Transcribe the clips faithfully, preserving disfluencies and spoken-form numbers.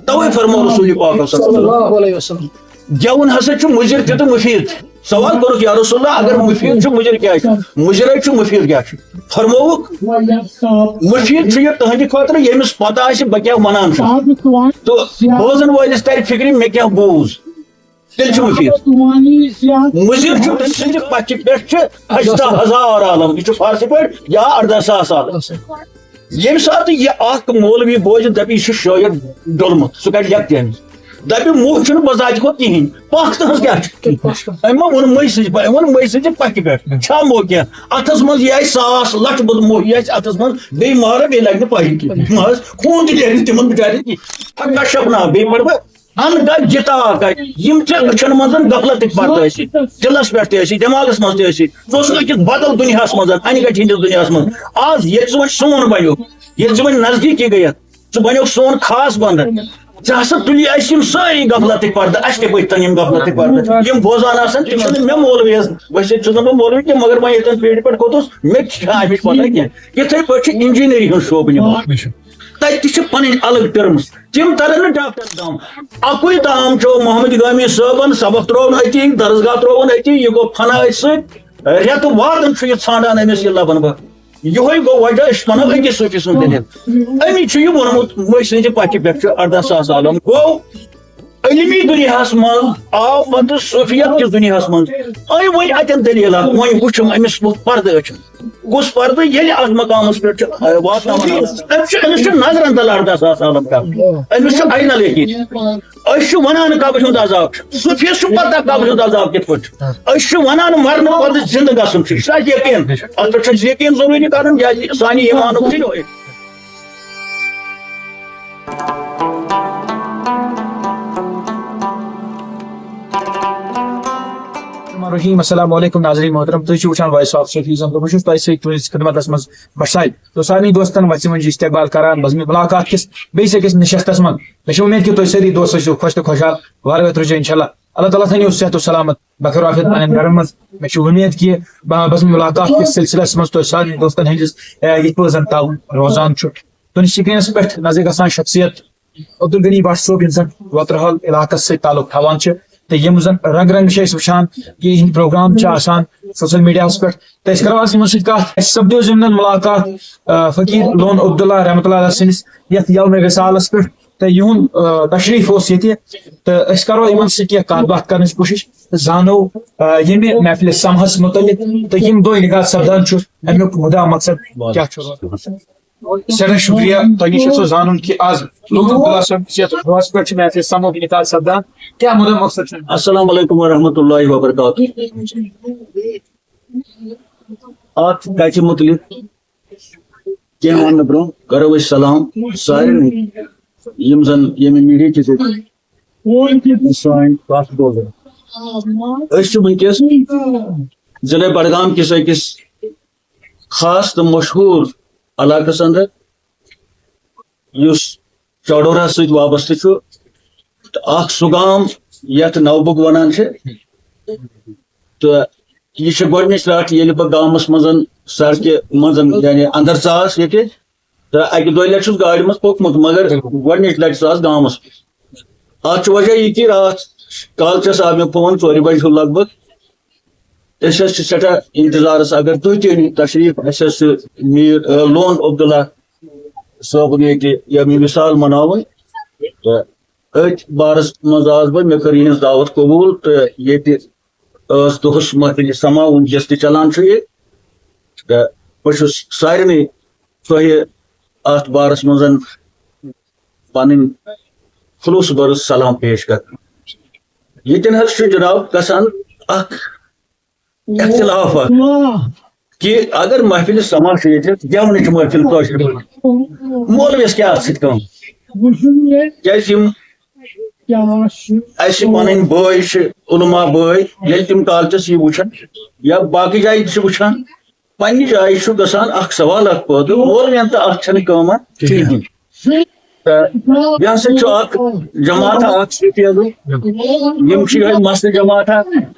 توے فرمو رسول پاک صلی اللہ علیہ وسلم۔ گٮ۪وُن ہسا چھُ مُضِر تہِ تہٕ مُفیٖد تہِ۔ سوال کوٚرُکھ، یا رسول اللہ، اگر مُفیٖد چھُ، مُضِر کیٛازِ چھُ؟ مُضِرے چھُ، مُفیٖد کیٛاہ چھُ؟ فرمووُکھ، مُفیٖد چھُ یہِ تُہنٛدِ خٲطرٕ، ییٚمِس پتہ آسہِ بہٕ کیٛاہ وَنان چھُس۔ تہٕ بوزن وٲلِس ترِ فِکرِ، مےٚ کیٛاہ بوٗز، تیٚلہِ چھُ مُفیٖد۔ مُضِر چھُ تٔمۍ سٕنٛدِ پتھِ پٮ۪ٹھ چھِ اَژداہ ہزار عالم، یہِ چھُ فارسی پٲٹھۍ، یا اَرداہ ساس عالم۔ ییٚمہِ ساتہٕ یہِ اکھ مولوی بوزِ، دَپہِ، یہِ چھُ شٲعر ڈوٚلمُت، سُہ کَڑِ لیٚکھ تہِ أمِس۔ دَپہِ، موہ چھُنہٕ بذاتِ خود کِہیٖنۍ، پَکھ تُہٕنٛز کیٛاہ چھِ؟ أمۍ ما ووٚن مٔہۍ سٕنٛزِ پَ-، أمۍ ووٚن مٔہۍ سٕنٛزِ پَکھِ پٮ۪ٹھ۔ چھا موہ کینٛہہ؟ اَتھَس منٛز یہِ آسہِ ساس، لَچھ بوٚد موہ یہِ آسہِ اَتھَس منٛز، بیٚیہِ مارَکھ، بیٚیہِ لَگہِ نہٕ پَہہِ کینٛہہ۔ مَہ حظ، خوٗن تہِ نیرِ نہٕ تِمَن بِچارٮ۪ن کینٛہہ۔ فَقط شَفنا، بیٚیہِ پَرٕ بہٕ اَن گَ جِتا گَ، یِم ژےٚ أچھَن منٛز غفلتٕکۍ پَردٕ ٲسی، دِلَس پٮ۪ٹھ تہِ ٲسی، دٮ۪ماغَس منٛز تہِ ٲسی، ژٕ اوسُکھ أکِس بدل دُنیاہَس منٛز، اَنہِ گَٹہِ ہِنٛدِس دُنیاہَس منٛز۔ آز ییٚلہِ ژٕ وۄنۍ سون بَنیوکھ، ییٚلہِ ژٕ وۄنۍ نزدیٖکی گٔیَکھ، ژٕ بَنیوکھ سون خاص بَندٕ، ژےٚ ہسا تُلی اَسہِ یِم سٲری غفلتٕکۍ پَردٕ، اَسہِ تہِ پٔتۍ تَن یِم غفلتٕکۍ پَردٕ۔ یِم بوزان آسَن، تِم چھِنہٕ مےٚ مولوی حظ، ویسے چھُس نہٕ بہٕ مولوی کینٛہہ، مگر وۄنۍ ییٚتٮ۪ن پیٖرِ پٮ۪ٹھ کھوٚتُس، مےٚ تہِ چھِ اَمِچ پَتہ کینٛہہ۔ یِتھَے پٲٹھۍ چھِ اِنجیٖنٔری ہُنٛد شعبہٕ نِوان۔ تَتہِ تہِ چھِ پَنٕنۍ الگ ٹٔرمٕز، تِم تَرَن نہٕ ڈاکٹر دام۔ اَکُے دام چھُ محمد گامی صٲبَن، سبق ترٛووُن أتی، درسگاہ ترٛووُن أتی، یہِ گوٚو فنا أتھۍ سۭتۍ۔ رٮ۪تہٕ وادَن چھُ یہِ ژھانٛڈان أمِس، یہِ لَبَن بہٕ۔ یِہوٚے گوٚو وجہ، أسۍ چھِ وَنان أکِس صوٗفی سُنٛد دٔلیٖل۔ أمی چھُ یہِ ووٚنمُت، مٔسۍ سٕنٛزِ پَتھِ پٮ۪ٹھ چھُ اَرداہ ساس عالم۔ گوٚو علمی دُنیاہَس منٛز آو پَتہٕ صوٗفیت کِس دُنیاہَس منٛز۔ أمۍ ؤنۍ اَتٮ۪ن دٔلیٖلہ، وۄنۍ وٕچھُم أمِس ووٚتھ پَردٕ أچھَن۔ کُس پَردٕ؟ ییٚلہِ اَتھ مقامَس پٮ۪ٹھ چھُ، آ، واتناوان۔ أمِس چھُ، أمِس چھُ نظرَن تَل اَرداہ ساس عالم کَرُن۔ أمِس چھُ عینَل یقیٖن۔ أسۍ چھِ وَنان قبرِ ہُنٛد عذاب چھُ۔ صوٗفیَس چھُ پَتہ قبرِ ہُنٛد عذاب کِتھ پٲٹھۍ چھُ۔ أسۍ چھِ وَنان مَرنہٕ پَتہٕ زِندٕ گژھُن چھُ۔ یہِ چھُ اَسہِ یقیٖن۔ اَتھ پٮ۪ٹھ چھُ اَسہِ یقیٖن ضروٗری کَرُن، کیٛازِ سانہِ ایٖمانُک چھُ یِہوٚے۔ الرحمن الرحیم۔ السلام علیکم ناظرین محترم، تُہۍ چھِو وٕچھان Voice of Sufism تہٕ بہٕ چھُس تۄہہِ سۭتۍ تُہٕنٛدِس خدمتس منٛز بخش صاحب۔ تہٕ سارنٕے دوستن وَژھِ منٛز چھِ استقبال کران بزمِ ملاقات کِس بیٚیِس أکِس نشستس منٛز۔ مےٚ چھِ اُمید کہِ تُہۍ سٲری دوست ٲسِو خۄش تہٕ خۄشحال، وارٕ وٲتۍ روٗزِو انشاءاللہ۔ اللہ تعالیٰ تھٲینو صحت و سلامت، بخیر عافیت پننٮ۪ن گرن منٛز۔ مےٚ چھِ اُمید کہِ بہٕ بزمِ ملاقات کِس سلسلس منٛز تۄہہِ سارنٕے دوستن ہٕنٛدِس، اے، یِتھ پٲٹھۍ زن تعاوُن روزان چھُ۔ تُہٕنٛدِس سکرینس پٮ۪ٹھ نظرِ گژھان شخصیت عبدالغنی بٹ صٲب، یِم زن وترہال علاقس سۭتۍ تعلق تھاوان چھِ، تہٕ یِم زن رنگ رنگ چھِ أسۍ وٕچھان کہِ یِہِنٛدۍ پروگرام چھِ آسان سوشل میڈیاہس پٮ۪ٹھ، تہٕ أسۍ کرو آز یِمن سۭتۍ کتھ۔ اَسہِ سپدیو زِمنن ملاقات، آ، فقیٖر لون عبداللہ رحمتہ اللہ علیہ سٕنٛدِس یتھ یومِ وصالس پٮ۪ٹھ، تہٕ یِہُنٛد، آ، تشریٖف اوس ییٚتہِ، تہٕ أسۍ کرو یِمن سۭتۍ کینٛہہ کتھ باتھ کرنٕچ کوٗشش، زانو، آ، ییٚمہِ محفلِ سماہس متعلق تہٕ یِم دۄہ یہِ کتھ سپدان چھُ، امیُک مُدا مقصد کیٛاہ چھُ روزان۔ سٮ۪ٹھاہ شُکریہ۔ تۄہہِ نِش یَژھو زانُن کہِ آز لون عبداللہ صٲب کِس یَتھ دۄہَس پٮ۪ٹھ چھِ محفلِ سماہُک انعقاد سپدان۔ کیٛاہ مُدا مقصد چھُ؟ السلام علیکم ورحمۃ اللہ وبرکاتہ۔ اَتھ کَتھِ مُتعلِق کینٛہہ وَننہٕ برٛونٛہہ کَرو أسۍ سلام سارنٕے یِم زَن ییٚمہِ میٖڈیا کہِ ذٔریعہٕ سٲنۍ کَتھ بوزان۔ أسۍ چھِ وٕنکیٚس ضلع بڈگام کِس أکِس خاص تہٕ مشہوٗر علاقس اندر، یُس چاڈورہ سۭتۍ وابستہٕ چھُ، تہٕ اکھ سُہ گام یتھ نوبُگ ونان چھِ۔ تہٕ یہِ چھِ گۄڈٕنِچ لٹھ ییٚلہِ بہٕ گامس منٛز سڑکہِ منٛز، یعنی اندر ژاس ییٚتہِ، تہٕ اکہِ دۄیہِ لٹہِ چھُس گاڑِ منٛز پوٚکمُت، مگر گۄڈٕنِچ لٹہِ ژاس گامس منٛز۔ اتھ چھُ وجہ یہِ کہِ راتھ کالہٕ چھَس آو مےٚ فون ژورِ بجہِ ہیوٗ لگ بگ، أسۍ حظ چھِ سٮ۪ٹھاہ انتظارس، اگر تُہۍ تہِ أنِو تشریٖف، اَسہِ حظ چھُ میٖر، آ، لون عبداللہ صٲبُن ییٚتہِ ییٚمہِ مثال مناوٕنۍ۔ تہٕ أتھۍ بارس منٛز آس بہٕ، مےٚ کٔر یِہٕنٛز دعوت قبوٗل، تہٕ ییٚتہِ ٲس دۄہس محفلِ سما، وٕنکیٚس تہِ چلان چھُ یہِ۔ تہٕ بہٕ چھُس سارنٕے تۄہہِ اتھ بارس منٛز پنٕنۍ خلوص بٔرٕژ سلام پیش کران۔ ییٚتٮ۪ن حظ چھُ جناب گژھان اکھ اختلاف اکھ کہِ اگر محفلِ سما چھِ ییٚتہِ، گٮ۪ونٕچ محفل کٲشِر پٲٹھۍ، مولوِیَس کیٛاہ اَتھ سۭتۍ کٲم؟ کیٛازِ یِم اَسہِ پنٕنۍ بٲے چھِ، علماء بٲے، ییٚلہِ تِم کالچس یہِ وٕچھن یا باقٕے جایہِ تہِ چھِ وٕچھان، پننہِ جایہِ چھُ گژھان اکھ سوال اکھ پٲدٕ، مولوِین تہٕ اتھ چھنہٕ کٲمہ کِہیٖنۍ۔ تہٕ یہِ ہسا چھُ اکھ جماعتھا اکھ سُہ تہِ، یِم چھِ یِہوٚے مسلہٕ جماعتھا،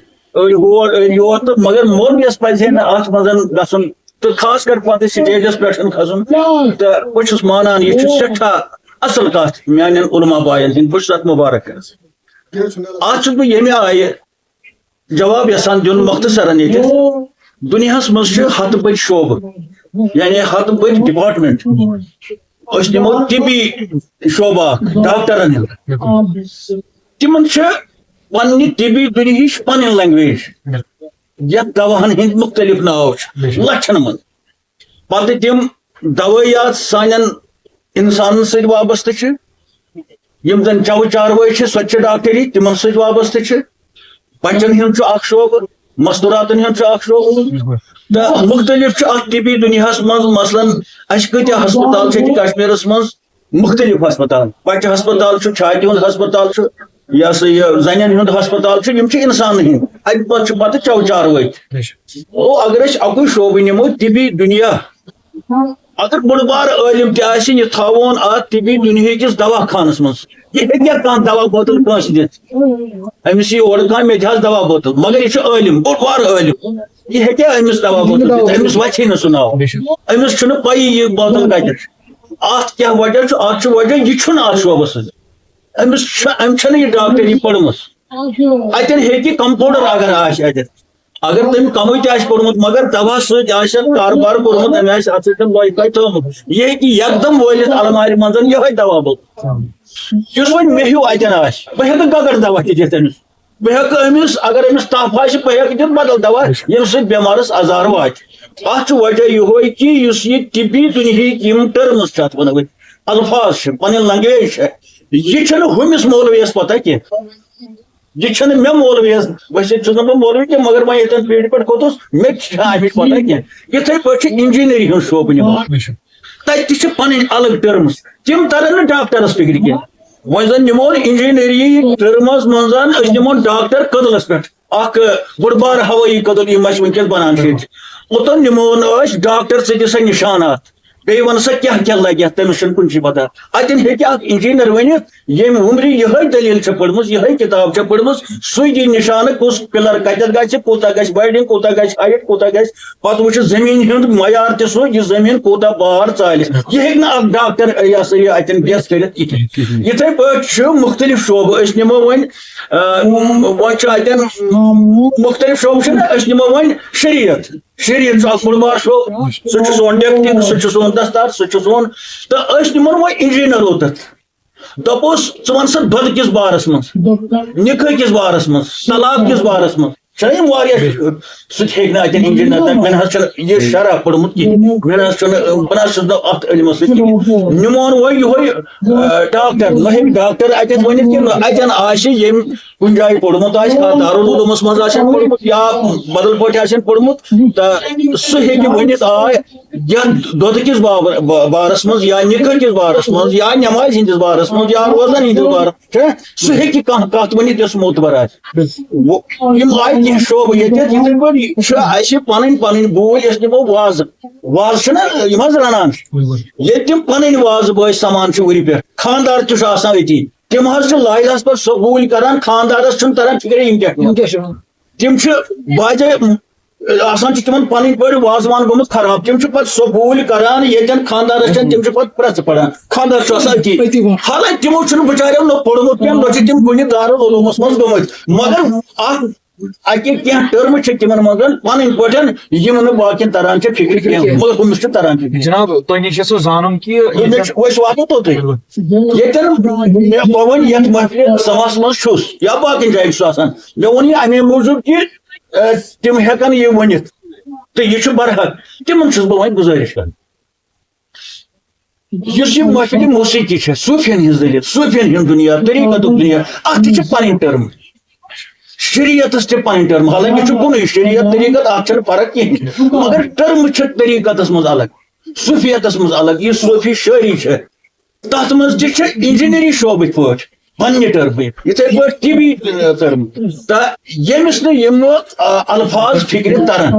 أڑۍ ہور أڑۍ یور، تہٕ مگر مولوِیس پزِ ہے نہٕ اتھ منٛز گژھُن، تہٕ خاص کر پتہٕ سٹیجس پٮ۪ٹھ کھسُن۔ تہٕ بہٕ چھُس مانان، یہِ چھُ سٮ۪ٹھاہ اصل کتھ میانٮ۪ن علماء باین ہٕنٛدۍ، بہٕ چھُس اتھ مبارک کران۔ اتھ چھُس بہٕ ییٚمہِ آیہِ جواب یژھان دیُن مختصرن ییٚتہِ۔ دُنیاہس منٛز چھِ ہتہٕ بٔدۍ شعبہٕ، یعنی ہتہٕ بٔدۍ ڈپارٹمنٹ۔ أسۍ نِمو طبی شعبہٕ اکھ، ڈاکٹرن ہُنٛد۔ تِمن چھِ پننہِ طبی دُنیہٕچ پنٕنۍ لینگویج، یتھ دواہن ہٕنٛدۍ مختلف ناو چھِ لچھن منٛز۔ پتہٕ تِم دوٲیات سانٮ۪ن انسانن سۭتۍ وابستہٕ چھِ، یِم زن چَوٕ چاروٲے چھِ، سۄ تہِ چھِ ڈاکٹری، تِمن سۭتۍ وابستہٕ چھِ۔ بچن ہُنٛد چھُ اکھ شعبہٕ، مستوراتن ہُنٛد چھُ اکھ شعبہٕ، تہٕ مختلف چھُ اتھ طبی دُنیاہس منٛز۔ مثلاً، اسہِ کۭتیاہ ہسپتال چھِ ییٚتہِ کشمیرس منٛز؟ مختلف ہسپتال، بچہٕ ہسپتال چھُ، چھاتہِ ہُنٛد ہسپتال چھُ، یہِ ہسا یہِ زنٮ۪ن ہُنٛد ہسپتال چھُ، یِم چھِ انسانن ہٕنٛدۍ۔ اتہِ پتہٕ چھُ پتہٕ چَو چاروٲے۔ گوٚو، اگر أسۍ اکُے شعبہٕ نِمو، طبی دُنیا، اگر بوٚڑ بار عٲلِم تہِ آسہِ، یہِ تھاوون اتھ طبی دُنیہٕکِس دوا خانس منٛز، یہِ ہیٚکیٛاہ کانٛہہ دوا بوتل کٲنٛسہِ دِتھ؟ أمِس یی اورٕ کانٛہہ، مےٚ دِ حظ دوا بوتل، مگر یہِ چھُ عٲلِم، بوٚڑ بار عٲلِم، یہِ ہیٚکیٛاہ أمِس دوا بوتل دِتھ؟ أمِس وَژھِ نہٕ سُہ ناو۔ أمِس چھُنہٕ پَیی یہِ بوتل کَتٮ۪تھ چھِ۔ اتھ کیٛاہ وجہ چھُ؟ اتھ چھُ وجہ، یہِ چھُنہٕ اتھ شعبس سۭتۍ۔ أمِس چھُ، أمۍ چھَنہٕ یہِ ڈاکٹری پٔرمٕژ۔ اتٮ۪ن ہیٚکہِ کمپاوڈر اگر آسہِ اتٮ۪تھ، اگر تٔمۍ کمٕے تہِ آسہِ پوٚرمُت، مگر دوا سۭتۍ آسٮ۪ن کاربار کوٚرمُت، أمۍ آسہِ اتھ سۭتۍ لۄے پَے تھٲومٕژ، یہِ ہیٚکہِ یکدم وٲلِتھ المارِ منٛز یِہوٚے دوا بوتل۔ یُس وۄنۍ مےٚ ہیوٗ اتٮ۪ن آسہِ، بہٕ ہیٚکہٕ گگر دوا تہِ دِتھ أمِس۔ بہٕ ہیٚکہٕ أمِس، اگر أمِس تپھ آسہِ، بہٕ ہیٚکہٕ دِتھ بدل دوا، ییٚمہِ سۭتۍ بٮ۪مارس آزار واتہِ۔ اتھ چھُ وجہ یِہوٚے کہِ یُس یہِ طبی دُنیہٕکۍ یِم ٹٔرمٕز چھِ، اتھ ونو أسۍ الفاظ چھِ، پنٕنۍ لنگویج چھِ، یہِ چھَنہٕ ہُمِس مولویَس پتہ کینٛہہ۔ یہِ چھَنہٕ مےٚ مولویَس، ویسے چھُس نہٕ بہٕ مولوی کینٛہہ، مگر وۄنۍ ییٚتٮ۪ن پیٖرِ پٮ۪ٹھ کھوٚتُس، مےٚ تہِ چھِ اَمِچ پتہ کینٛہہ۔ یِتھَے پٲٹھۍ چھِ انجینئرنگ ہُنٛد شعبہٕ نِوان۔ تَتہِ تہِ چھِ پَنٕنۍ الگ ٹٔرمٕز، تِم تَرَن نہٕ ڈاکٹرَس فِکرِ کینٛہہ۔ وۄنۍ زَن نِمون انجینئرنگ ٹٔرمَس منٛز، أسۍ نِمون ڈاکٹر کٔدلَس پٮ۪ٹھ، اَکھ بوٚڑ بار ہوٲیی کٔدٕل، یِم اَسہِ وٕنکیٚس بَنان چھِ ییٚتہِ۔ اوٚتَن نِمون أسۍ ڈاکٹر، ژٕ دِ سا نِشانات، بیٚیہِ وَن سا کیٛاہ کیٛاہ لَگہِ اَتھ، تٔمِس چھَنہٕ کُنہِ جایہِ پَتہ۔ اَتٮ۪ن ہیٚکہِ اَکھ انجینئر ؤنِتھ، ییٚمہِ وُمرِ یِہوٚے دٔلیٖل چھےٚ پٔرمٕژ، یِہوٚے کِتاب چھےٚ پٔرمٕژ، سُے دِیہِ نِشانہٕ، کُس پِلر کَتٮ۪تھ گژھِ، کوٗتاہ گژھِ ویلڈنگ، کوٗتاہ گژھِ ہایٹ، کوٗتاہ گژھِ۔ پَتہٕ وٕچھِ زٔمیٖن ہُنٛد معیار تہِ سُہ، یہِ زٔمیٖن کوٗتاہ بار ژالہِ۔ یہِ ہیٚکہِ نہٕ اَکھ ڈاکٹر، یہِ ہسا یہِ، اَتٮ۪ن گیس کٔرِتھ کِہیٖنۍ۔ کِہیٖنۍ۔ یِتھَے پٲٹھۍ چھُ مُختٔلِف شعبہٕ۔ أسۍ نِمو وۄنۍ، آ، وۄنۍ چھُ اَتٮ۪ن مُختٔلِف شعبہٕ چھِنہ، أسۍ نِمو وۄنۍ شریعت۔ شریعت چھُ اَکھ بوٚڑ بار شعبہٕ، سُہ چھُ سون ڈیپٹی، سُہ چھُ سون دستار، سُہ چھُ سون، تہٕ أسۍ نِمون وۄنۍ انجینئر اوٚتَتھ۔ دَپوس، ژٕ وَن سا دۄدٕ کِس بارَس منٛز، نِکہٕ کِس بارَس منٛز، طلاق کِس بارَس منٛز۔ چھِنہ یِم واریاہ، سُہ تہِ ہیٚکہِ نہٕ اَتٮ۪ن انجینئر تَتہِ، مےٚ نہ حظ چھُنہٕ یہِ شرح پوٚرمُت کِہیٖنۍ، مےٚ نہ حظ چھُنہٕ، بہٕ نہ حظ چھُس نہٕ اَتھ علمَس سۭتۍ کِہیٖنۍ۔ نِمون وۄنۍ یِہوٚے، آ، ڈاکٹر، مےٚ ہیٚکہِ ڈاکٹر اَتٮ۪تھ ؤنِتھ کِنہٕ نہ، اَتٮ۪ن آسہِ ییٚمۍ کُنہِ جایہِ پوٚرمُت آسہِ، اَتھ دارالعلومَس منٛز آسہِ پوٚرمُت یا بدل پٲٹھۍ آسہِ پوٚرمُت، تہٕ سُہ ہیٚکہِ ؤنِتھ، آ، یَتھ دۄدٕ کِس باب-، با-، بارَس منٛز یا نِکہٕ کِس بارَس منٛز یا نٮ۪مازِ ہِنٛدِس بارَس منٛز یا روزَن ہِنٛدِس بارَس چھا، سُہ ہیٚکہِ کانٛہہ کَتھ ؤنِتھ یۄس معتبر آسہِ۔ وۄنۍ یِم آیہِ کینٛہہ شعبہٕ ییٚتٮ۪تھ، یِتھَے پٲٹھۍ چھِ اَسہِ پَنٕنۍ پَنٕنۍ بوٗلۍ، أسۍ نِمو وازٕ۔ وازٕ چھِنہ یِم حظ رَنان۔ ییٚلہِ تِم پَنٕنۍ وازٕ بٲے سَمان چھِ وُرِ پٮ۪ٹھ، خانٛدار تہِ چھُ آسان أتی۔ تِم حظ چھِ لایلَس پٮ۪ٹھ سۄ بوٗلۍ کَران، خانٛدارَس چھُنہٕ تَران فِکرِ یِم کیٛاہ چھِ وَنان۔ یِم کیٛاہ چھِ وَنان؟ تِم چھِ باجے، آسان چھِ تِمَن پَنٕنۍ پٲٹھۍ وازوان گوٚمُت خراب۔ تِم چھِ پَتہٕ سۄ بوٗلۍ کَران، ییٚتٮ۪ن خانٛدارَس چھَنہٕ، تِم چھِ پَتہٕ پرٛٮ۪ژٕ پَران۔ خانٛدار چھُ آسان أتی۔ أتی وَنان۔ حالانکہِ تِمو چھُنہٕ بِچاریو نہ پوٚرمُت کینٛہہ، نہ چھِ تِم کُنہِ دارالعلومَس منٛز گٔمٕتۍ۔ مگر اَتھ اَتہِ کینٛہہ ٹٔرمہٕ چھِ تِمَن منٛز پَنٕنۍ پٲٹھۍ، یِم نہٕ باقیَن تَران چھِ فِکرِ کینٛہہ، مگر ہُمِس چھِ تَران فِکرِ۔ جناب، تۄہہِ نِش یَژھو زانُن کہِ مےٚ چھُ، أسۍ واتو توٚتُے۔ ییٚتٮ۪ن مےٚ، بہٕ وۄنۍ یَتھ محفلہِ سماہَس منٛز چھُس یا باقیَن جایَن چھُس آسان، مےٚ ووٚن یہِ اَمے موٗجوٗب کہِ، اَ، تِم ہٮ۪کَن یہِ ؤنِتھ تہٕ یہِ چھُ برحق۔ تِمَن چھُس بہٕ وۄنۍ گُزٲرِش کران۔ یُس یہِ محفلِ موسیقی چھےٚ، صوٗفیَن ہٕنٛز دٔلیٖل، صوٗفیَن ہُنٛد دُنیا، طریٖقتُک دُنیا، اَتھ تہِ چھِ پَنٕنۍ ٹٔرمہٕ۔ شریعتس تہِ پنٕنۍ ٹٔرم، حالانکہِ چھُ کُنُے شریعت طریقت، اتھ چھنہٕ فرق کِہیٖنۍ، مگر ٹٔرمہٕ چھِ طریقتس منٛز الگ، صوفیتس منٛز الگ۔ یہِ صوفی شٲعری چھِ، تتھ منٛز تہِ چھِ انجینئرنگ شعبٕکۍ پٲٹھۍ پننہِ ٹٔرمہٕ، یِتھے پٲٹھۍ طبی ٹٔرم۔ تہٕ ییٚمِس نہٕ یِم، آ، الفاظ فکرِ ترن،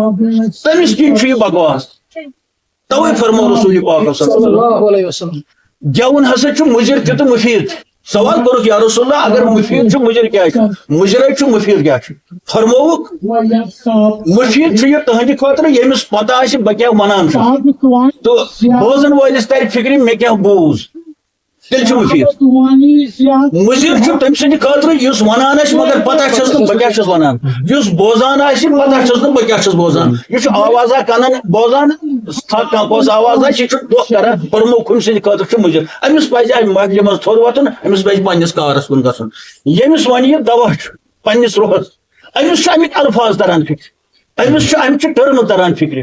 تٔمِس کِنۍ چھُ یہِ بکواس۔ توے فرمو رسول پاک صلی اللہ علیہ وسلم۔ گٮ۪وُن ہسا چھُ مُضِر تہِ تہٕ مُفیٖد تہِ۔ سوال کوٚرُکھ، یا رسول اللہ، اگر مُفیٖد چھُ، مُضِر کیٛازِ چھُ؟ مُضِرے چھُ، مُفیٖد کیٛاہ چھُ؟ فرمووُکھ، مُفیٖد چھُ یہِ تُہنٛدِ خٲطرٕ، ییٚمِس پتہ آسہِ بہٕ کیٛاہ وَنان چھُس۔ تہٕ بوزن وٲلِس ترِ فِکرِ، مےٚ کیٛاہ بوٗز۔ تیٚلہِ چھُ مُفیٖد۔ مُضِر چھُ تٔمۍ سٕنٛدِ خٲطرٕ، یُس وَنان آسہِ، مگر پَتہ چھَس نہٕ بہٕ کیٛاہ چھُس وَنان، یُس بوزان آسہِ، پَتہ چھَس نہٕ بہٕ کیٛاہ چھُس بوزان۔ یہِ چھُ آوازا کَنَن بوزان، تھَکھ کانٛہہ کۄس آواز آسہِ، یہِ چھُ دۄکھ کَران، پوٚرمُت کُنہِ سٕنٛدِ خٲطرٕ چھُ مُضِر۔ أمِس پَزِ اَمہِ محفلہِ منٛز تھوٚد وۄتھُن، أمِس پَزِ پنٛنِس کارَس کُن گژھُن۔ ییٚمِس وۄنۍ یہِ دَوا چھُ پنٛنِس روحَس، أمِس چھُ اَمِکۍ الفاظ تَران فِکرِ، أمِس چھُ اَمہِ چہِ ٹٔرمہٕ تَران فِکرِ۔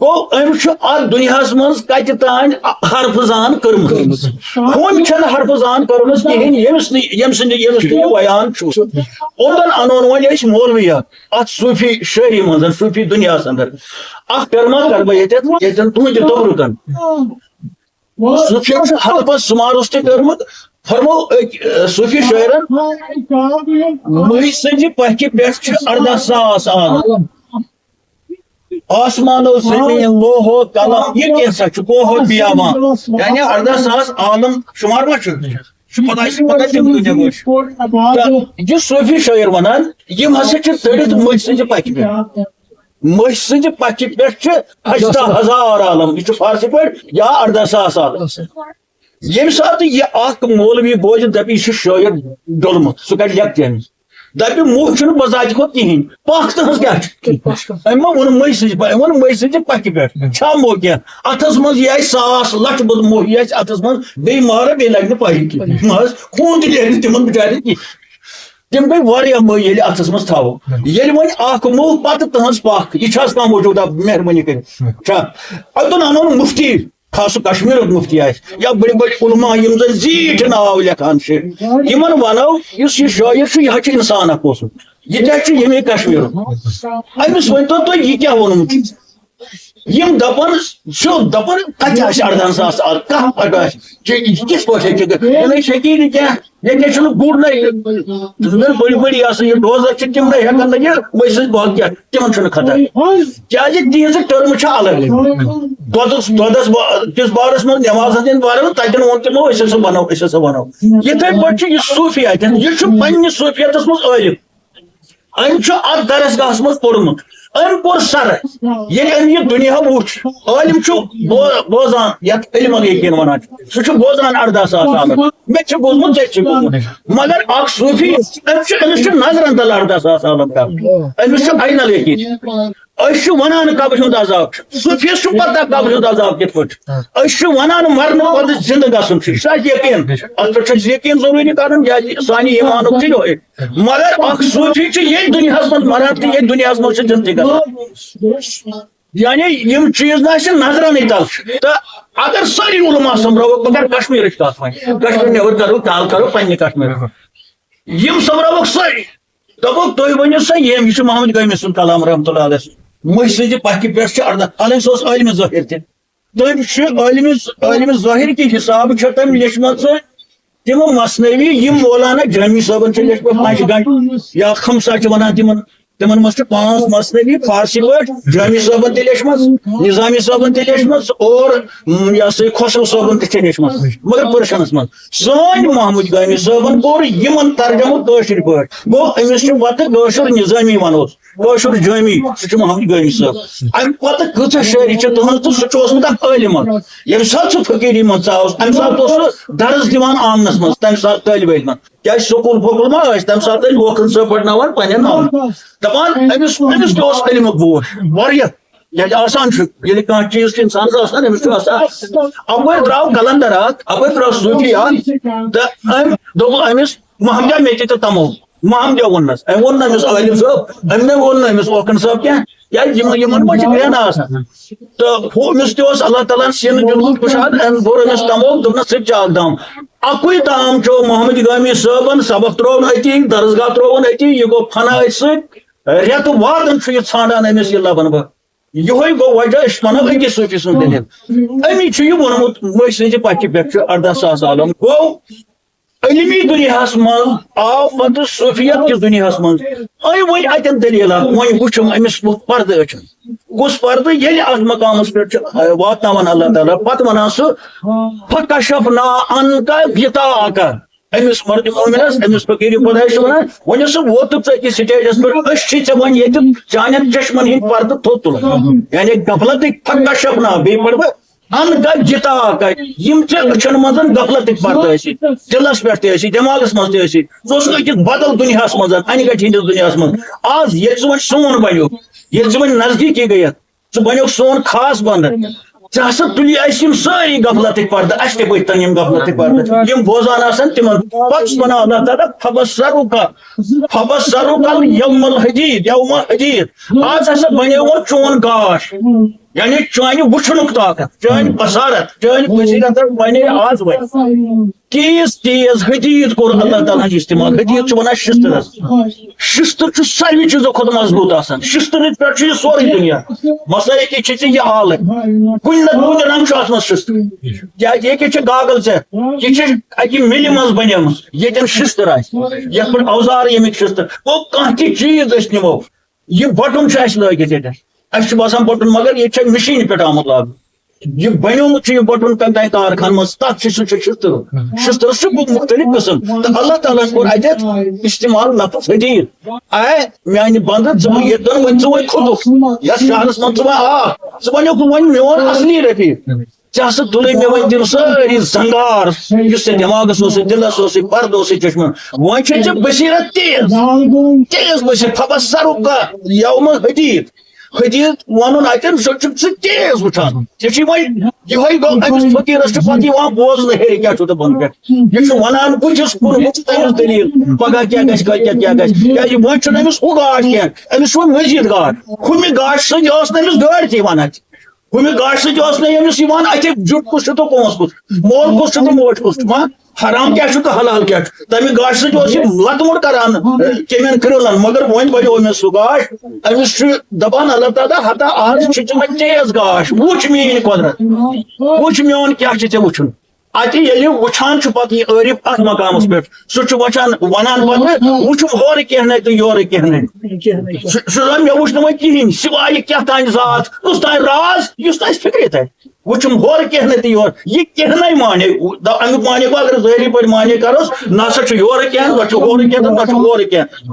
گوٚو، أمۍ چھُ اَتھ دُنیاہَس منٛز کَتہِ تانۍ حرفہٕ زان کٔرمٕژ۔ ہُمۍ چھَنہٕ حرفہٕ زان کٔرمٕژ کِہیٖنۍ، ییٚمِس نہٕ، ییٚمۍ سٕنٛدِ، ییٚمِس نہٕ یہِ بیان چھُ۔ اوٚتَن اَنون وۄنۍ أسۍ مولوی اَکھ، اَتھ صوٗفی شٲعری منٛز، صوٗفی دُنیاہَس اَندَر۔ اَکھ ٹٔرما کَرٕ بہٕ ییٚتٮ۪تھ، ییٚتٮ۪ن تُہٕنٛدِ دۄبرُکَن۔ صوٗفیَن چھُ حلفَس سُمارُس تہِ کٔرمٕژ۔ فرمو أکۍ، صوٗفی شٲعرَن، مٔہۍ سٕنٛزِ پَکھِ پٮ۪ٹھ چھِ اَرداہ ساس عالم۔ آسمان و زمین، لوح و قلم، یہِ کیٛاہ سا چھُ؟ کوہ و بیابان، یعنی اَرداہ ساس عالم شُمار ما چھُ؟ چھُ پتہ، اَسہِ چھِ پتہ تِم کۭتیٛاہ گوٚو چھِ۔ تہٕ یہِ صوٗفی شٲعر وَنان، یِم ہسا چھِ تٔرِتھ مٔہۍ سٕنٛزِ پَکھِ پٮ۪ٹھ۔ مٔہۍ سٕنٛزِ پَکھِ پٮ۪ٹھ چھِ اَرداہ ہزار عالم، یہِ چھُ فارسی پٲٹھۍ یا اَرداہ ساس عالم۔ ییٚمہِ ساتہٕ یہِ اکھ مولوی بوزِ، دَپہِ، یہِ چھُ شٲعر ڈوٚلمُت، سُہ کَڑِ لیٚکتھ أمِس۔ دَپہِ، موہ چھُنہٕ بذاتِ خود کِہیٖنۍ، پکھ تہٕ ہٕنٛز کیٛاہ چھِ؟ أمۍ ما ووٚن مٔہۍ سٕنٛزِ پہ-، أمۍ ووٚن مٔہۍ سٕنٛزِ پکھِ پٮ۪ٹھ۔ چھا موہ کینٛہہ؟ اَتھَس منٛز یہِ آسہِ ساس لَچھ بوٚد موہ، یہِ آسہِ اَتھَس منٛز، بیٚیہِ مارٕ، بیٚیہِ لَگہِ نہٕ پَیی کینٛہہ۔ مہ حظ، خوٗن تہِ نیرِ نہٕ تِمَن بِچارٮ۪ن کینٛہہ۔ تِم گٔے واریاہ مٔہۍ ییٚلہِ اَتھَس منٛز تھاوو۔ ییٚلہِ وۄنۍ اَکھ موہ پَتہٕ تٕہٕنٛز پکھ، یہِ چھا آسان موجوٗد؟ آ، مہربٲنی کٔرِتھ۔ چھا؟ اَتُن اَنون مُفتی، خاص کشمیرُک مُفتی آسہِ، یا بٔڑۍ بٔڑۍ علماء یِم زَن زیٖٹھۍ ناو لیکھان چھِ، یِمَن وَنو، یُس یہِ شٲعر چھُ، یہِ حظ چھُ اِنسان اَکھ اوسمُت۔ یہِ تہِ حظ چھُ ییٚمے کشمیرُک۔ أمِس ؤنۍتو تُہۍ، یہِ کیٛاہ ووٚنمُت؟ یِم دَپان چھِ، دَپان کَتہِ آسہِ اَردَہَن ساس آز، کانٛہہ پَتہ آسہِ، کہِ یہِ کِتھ پٲٹھۍ ہیٚکہِ گٔژھِتھ؟ یہِ نَے ہیٚکی نہٕ کینٛہہ، ییٚتہِ چھُنہٕ گُر نَے، یِم بٔڑۍ بٔڑۍ یہِ ہسا یہِ ڈوزر چھِ، تِم نَے ہٮ۪کَن نہٕ یہِ، وۄنۍ سٕنٛز باقٕے کیٛاہ، تِمَن چھُنہٕ خطر۔ کیٛازِ تِہنٛزٕ ٹٔرمہٕ چھِ الگ۔ دۄدَس، دۄدَس با-، کِس بارَس منٛز، نٮ۪مازَن ہٕنٛدِ بارَس منٛز، تَتٮ۪ن ووٚن تِمو، أسۍ ہسا وَنو، أسۍ ہسا وَنو۔ یِتھَے پٲٹھۍ چھُ یہِ صوٗفیاتَن، یہِ چھُ پنٛنہِ صوٗفیاتَس منٛز عٲلِم۔ أمۍ چھُ اَتھ درسگاہَس منٛز پوٚرمُت۔ أمۍ کوٚر سَرٕ۔ ییٚلہِ أمۍ یہِ دُنیا وُچھ، عٲلِم چھُ بو-، بوزان، یَتھ علمُک یقیٖن وَنان چھِ۔ سُہ چھُ بوزان اَرداہ ساس عالم۔ مےٚ تہِ چھُ بوٗزمُت، ژےٚ تہِ چھُ بوٗزمُت۔ مگر اَکھ صوٗفی، أمِس چھُ، أمِس چھُ نظرَن تَل اَرداہ ساس عالم کَرُن۔ أمِس چھُ عینل یقیٖن۔ أسۍ چھِ وَنان قبرِ ہُنٛد عذاب چھُ۔ صوٗفیَس چھُ پَتہ قبرِ ہُنٛد عذاب کِتھ پٲٹھۍ چھُ۔ أسۍ چھِ وَنان مَرنہٕ پَتہٕ زِندٕ گژھُن چھُ۔ یہِ چھُ اَسہِ یقیٖن۔ اَتھ پٮ۪ٹھ چھُ اَسہِ یقیٖن ضروٗری کَرُن، کیٛازِ سانہِ ایٖمانُک چھُ یِہوٚے۔ مگر اَکھ صوٗفی چھُ ییٚتھۍ دُنیاہَس منٛز مَران تہٕ ییٚتھۍ دُنیاہَس منٛز چھُ زِندٕ گژھان۔ یعنی یِم چیٖز نہ آسہِ نظرَنٕے تَل چھِ۔ تہٕ اگر سٲری علماء سۄمبراووکھ، بہٕ کَرٕ کشمیٖرٕچ کَتھ وۄنۍ، کشمیٖر نٮ۪بر کَرو، کَتھ کَرو پنٛنہِ کشمیٖرَس منٛز۔ یِم سۄمبراووکھ سٲری، دَپوکھ، تُہۍ ؤنِو سا، ییٚمۍ، یہِ چھُ محمد گٲمی سُنٛد کلام رحمتہ اللہ علیہ۔ مٔہۍ سٕنٛزِ پَکھِ پٮ۪ٹھ چھِ اَرداہ، حالانکہِ سُہ اوس عٲلمِ ظٲہِر تہِ۔ تٔمۍ چھِ عٲلمِ، عٲلمِ ظٲہِر کہِ حسابہٕ چھِ تٔمۍ لیچھمَژٕ تِم مثنوی، یِم مولانا جامی صٲبَن چھِ لیچھمَژٕ، پنٛچ گنٹ یا خمسہ چھِ وَنان تِمَن۔ تِمَن منٛز چھِ پانٛژھ مثنوی فارسی پٲٹھۍ جامی صٲبَن تہِ لیچھمَژٕ، نظامی صٲبَن تہِ لیچھمَژٕ اور، م، یہِ ہسا یہِ خسرو صٲبَن تہِ چھِ لیچھمَژٕ، مگر پٔرشَنَس منٛز۔ سٲنۍ محمود گٲمی صٲبَن کوٚر یِمَن ترجمہٕ کٲشِرۍ پٲٹھۍ۔ گوٚو، أمِس چھُ پَتہٕ کٲشُر نظٲمی وَنوس، کٲشُر جٲمی، سُہ چھُ محمود گٲمی صٲب۔ اَمہِ پَتہٕ کۭژاہ شٲعری چھِ تُہٕنٛز تہٕ سُہ چھُ اوسمُت اَکھ عٲلِم۔ ییٚمہِ ساتہٕ سُہ فقیٖری منٛز ژاو، اَمہِ ساتہٕ اوس سُہ درس دِوان آنٛگنَس منٛز، تَمہِ ساتہٕ طٲلبِ علمَن۔ کیٛازِ سکوٗل پوکُل ما ٲسۍ، تَمہِ ساتہٕ ٲسۍ ووکھَن صٲب پَرناوان پنٛنٮ۪ن ناوَن۔ دَپان، أمِس، أمِس تہِ اوس علمُک بوج واریاہ۔ ییٚلہِ آسان چھُ، ییٚلہِ کانٛہہ چیٖز چھُ اِنسانَس آسان، أمِس چھُ آسان۔ اَپٲرۍ درٛاو قلندر اَکھ، اَپٲرۍ درٛاو صوٗفی اَکھ، تہٕ أمۍ دوٚپ أمِس، "محمدیا، مےٚ تہِ تہٕ تَمو۔" محمدیا ووٚننَس، أمۍ ووٚن نہٕ أمِس عٲلِم صٲب، أمۍ نہٕ ووٚن نہٕ أمِس اوکُن صٲب کینٛہہ، کیٛازِ یِم، یِمَن ما چھِ گرٛٮ۪ن آسان۔ تہٕ ہُہ، أمِس تہِ اوس اللہ تعالیٰ ہَن سیٖنہٕ دیُتمُت کُشاد، أمۍ بوٚر أمِس تَمو، دوٚپنَس، "ژٕ تہِ چاکھ دام۔" اَکُے دام چوو محمد گٲمی صٲبَن، سبق ترٛوو نہٕ أتی، درسگاہ ترٛووُن أتی، یہِ گوٚو فنا أتھۍ سۭتۍ۔ رٮ۪تہٕ وادن چھُ یہِ ژھانڈان أمِس یہِ لبن بہٕ۔ یِہوٚے گوٚو وجہ، أسۍ وَنو أکِس صوٗفی سٕنٛز دٔلیٖل۔ أمی چھُ یہِ ووٚنمُت، مٔہۍ سٕنٛزِ پَکھِ پٮ۪ٹھ چھُ اَرداہ ساس عالم۔ گوٚو علمی دُنیاہَس منٛز آو پَتہٕ صوٗفیت کِس دُنیاہَس منٛز۔ أمۍ ؤنۍ اَتٮ۪ن دٔلیٖل اَکھ، وۄنۍ وٕچھُم أمِس کُس پردٕ أچھن۔ کُس پردٕ ییٚلہِ اَتھ مقامَس پٮ۪ٹھ چھُ، اَ، واتناوان اللہ تعالیٰ، پَتہٕ وَنان سُہ، "فکشفنا عنک غطاءک۔" أمِس مرد مومنس، أمِس فقیٖر خۄدایَس چھِ وَنان، وۄنۍ یُس سُہ ووتُکھ ژٕ أکِس سٹیجَس پٮ۪ٹھ، أسۍ چھِ ژےٚ وۄنۍ ییٚتہِ چانٮ۪ن چشمَن ہِنٛدۍ پردٕ تھوٚد تُلان۔ یعنی غفلتٕکۍ فکشفنا، بیٚیہِ پَرٕ بہٕ، ان گٹ جتا گٹ، یِم ژےٚ أچھن منٛز غفلتٕکۍ پردٕ ٲسِتھ، دِلس پٮ۪ٹھ تہِ ٲسِتھ، دٮ۪ماغس منٛز تہِ ٲسِتھ، ژٕ اوسُکھ أکِس بدل دُنیاہس منٛز، انہِ گٹہِ ہٕنٛدِس دُنیاہس منٛز۔ آز ییٚلہِ ژٕ وۄنۍ سون بنیوکھ، ییٚلہِ ژٕ وۄنۍ نزدیٖکی گٔیَتھ، ژٕ بنیوکھ سون خاص بندٕ، ژےٚ ہسا تُلی اَسہِ یِم سٲری غفلتٕکۍ پردٕ، اَسہِ تہِ پٔتۍ تن یِم غفلتٕکۍ پردٕ، یِم بوزان آسن تِمن۔ پتہٕ چھُ ونان اللہ تعالیٰ، فبصرک، فبصرک الیوم الحدید، یوم الحدید۔ آز ہسا بنیومُت چون گاش، یعنی چانہِ وٕچھنُک طاقت، چٲنۍ بصارت، چٲنۍ بصیرت بنے آز وۄنۍ۔ تیز تیز حدید کوٚر اللہ تعالیٰ ہن استعمال۔ حدید چھُ ونان شستٕرس۔ شستٕر چھُ ساروی چیٖزو کھۄتہٕ مضبوٗط آسان۔ شستٕرٕچ پٮ۪ٹھ چھُ یہِ سورُے دُنیا۔ مثلاً ییٚکیٛاہ چھِ ژےٚ یہِ آلہٕ، کُنہِ نتہٕ کُنہِ رنٛگہٕ چھُ اتھ منٛز شستٕر۔ کیٛازِ ییٚکیٛاہ چھِ گاگل ژےٚ، یہِ چھِ اکہِ مِلہِ منٛز بنیمٕژ، ییٚتٮ۪ن شستٕر آسہِ، یتھ پٮ۪ٹھ اوزار ییٚمِکۍ شستٕر۔ گوٚو کانٛہہ تہِ چیٖز أسۍ نِمو، یہِ بٹُن چھُ اَسہِ لٲگِتھ ییٚتٮ۪ن۔ اَسہِ چھُ باسان بٹُن، مگر ییٚتہِ چھےٚ مِشیٖنہِ پٮ۪ٹھ آمُت لاگنہٕ۔ یہِ بنیومُت چھُ یہِ بٹُن کَمہِ تانۍ کارخانہٕ منٛز، تَتھ چھُ، سُہ چھُ شِستٕر۔ شِستٕرَس چھُ مُختٔلِف قٕسٕم۔ تہٕ اللہ تعالیٰ ہَن کوٚر اَتٮ۪تھ استعمال لفظ حدیٖد۔ اے میٛانہِ بنٛدٕ، ژٕ ییٚتٮ۪ن وۄنۍ ژٕ وۄنۍ کھوٚتُکھ، یَتھ شہرَس منٛز ژٕ وۄنۍ آکھ، ژٕ بنیوکھ وۄنۍ میون اصلی رفیق۔ ژےٚ ہسا تُلٕے مےٚ وۄنۍ تِم سٲری زنگار، یُس ژےٚ دٮ۪ماغس اوسُے، دِلس اوسُے، پردٕ اوسُے چشمن۔ وۄنۍ چھُے ژےٚ بصیرت تیز، تیز بصیرت، فبصرک یوم حدید۔ حدید ونُن اتٮ۪ن، سُہ چھُکھ ژٕ تیز وٕچھان۔ ژےٚ چھُے وۄنۍ یِہوٚے گوٚو، أمِس فقیٖرس چھُ پتہٕ یِوان بوزنہٕ، ہیٚرِ کیٛاہ چھُ تہٕ بۄنہٕ پٮ۪ٹھ۔ یہِ چھُ ونان بُتھِس کُن، ہُہ چھُ تٔمِس دٔلیٖل، پگاہ کیٛاہ گژھِ، کٲلۍ کٮ۪تھ کیٛاہ گژھِ۔ کیٛازِ وۄنۍ چھُنہٕ أمِس ہُہ گاش کینٛہہ، أمِس چھُ وۄنۍ مٔزیٖد گاش۔ ہُمہِ گاشہِ سۭتۍ ٲس نہٕ أمِس گٲڑۍ تہِ یِوان اتہِ۔ ہُمہِ گاشہِ سۭتۍ اوس نہٕ أمِس یِوان اَتہِ جُٹ کُس چھُ تہٕ پونٛسہٕ کُس، مول کُس چھُ تہٕ موج کُس چھُ، ما حرام کیٛاہ چھُ تہٕ حلال کیٛاہ چھُ۔ تَمہِ گاشہِ سۭتۍ اوس یہِ لَتہٕ موٚٹ کران، اَ، کیٚمٮ۪ن کرٛٲلَن۔ مگر وۄنۍ بَنیو أمِس سُہ گاش۔ أمِس چھُ دَپان اللہ تعالیٰ، ہتا آز چھِ ژٕ وۄنۍ تیز گاش، وٕچھ میٛٲنۍ قۄدرت، وٕچھ میون کیٛاہ چھُ ژےٚ وٕچھُن۔ اَتہِ ییٚلہِ وٕچھان چھُ پَتہٕ یہِ عٲرِف اَتھ مقامَس پٮ۪ٹھ، سُہ چھُ وٕچھان، وَنان پَتہٕ، وٕچھُم ہورٕ کیٚنٛہہ نَے تہٕ یورٕ کیٚنٛہہ نَے۔ سُہ، سُہ زَن مےٚ وٕچھ نہٕ وۄنۍ کِہیٖنۍ، سِوایہِ کیٛاہ تام ذات، کُس تام راز، یُس نہٕ اَسہِ فِکرِ تَرِ۔ وٕچھُم ہورٕ کینٛہہ نہٕ تہٕ یورٕ۔ یہِ کینٛہہ نَے مانے۔ دَ-، اَمیُک مانے گوٚو، اگر ظٲہری پٲٹھۍ مانے کَروس، نہ سا چھُ یورٕ کینٛہہ، نہ چھُ ہورٕ کینٛہہ، نہ چھُ ہورٕ کینٛہہ۔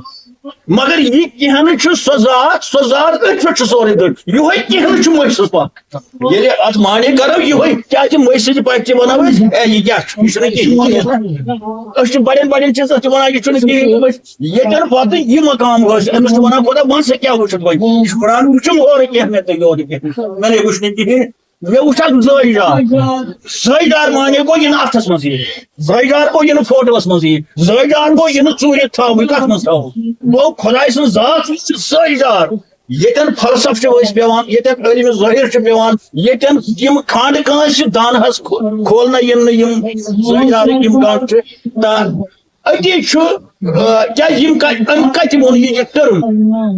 مگر یہِ کینٛہہ نہٕ چھُ سۄ ذات، سۄ ذات أتھۍ پٮ۪ٹھ چھُ سورُے دٔڑ۔ یِہوٚے کینٛہہ نہٕ چھُ مٔشۍ سٕنٛز پَتھ۔ ییٚلہِ اَتھ مانے کَرو یِہوٚے، کیٛازِ مٔشۍ سٕنٛزِ پَتھِ تہِ وَنو أسۍ، "اے، یہِ کیٛاہ چھُ؟ یہِ چھُنہٕ کِہیٖنۍ۔" أسۍ چھِ بَڑٮ۪ن بَڑٮ۪ن چیٖزَس تہِ وَنان، "یہِ چھُنہٕ کِہیٖنۍ۔" ییٚتٮ۪ن پَتہٕ یہِ مقام وٲژ، أمِس چھُ وَنان، "خۄدا، وَن سا کیٛاہ وٕچھُتھ وۄنۍ؟" یہِ چھُ وَنان، "وٕچھُم اورٕ کینٛہہ مےٚ تہٕ یورٕ کینٛہہ، مےٚ نَے وٕچھ نہٕ کِہیٖنۍ۔" مےٚ وٕچھ اکھ زٲج ڈار۔ زٲج ڈار گوٚو یہِ نہٕ اَتھَس منٛز یِیہِ۔ زٲج ڈار گوٚو یہِ نہٕ فوٹوَس منٛز یِیہِ۔ زٲج ڈار گوٚو یہِ نہٕ ژوٗرِ تھاوُن، کَتھ منٛز تھاوُن؟ گوٚو خۄداے سٕنٛز ذات چھِ زٲج ڈار۔ ییٚتٮ۪ن فلسفہٕ چھِ أسۍ پٮ۪وان، ییٚتٮ۪ن علمِ ظٲہِر چھُ پٮ۪وان، ییٚتٮ۪ن یِم کھنٛڈ کٲنٛسہِ دانہَس کھو-، کھولنہٕ یِن نہٕ یِم زٲج ڈارٕکۍ یِم گنٛڈ چھِ۔ تہٕ أتی چھُ، آ، کیٛازِ یِم کَتہِ، أمۍ کَتہِ ووٚن یہِ، یہِ ٹٔرٕم؟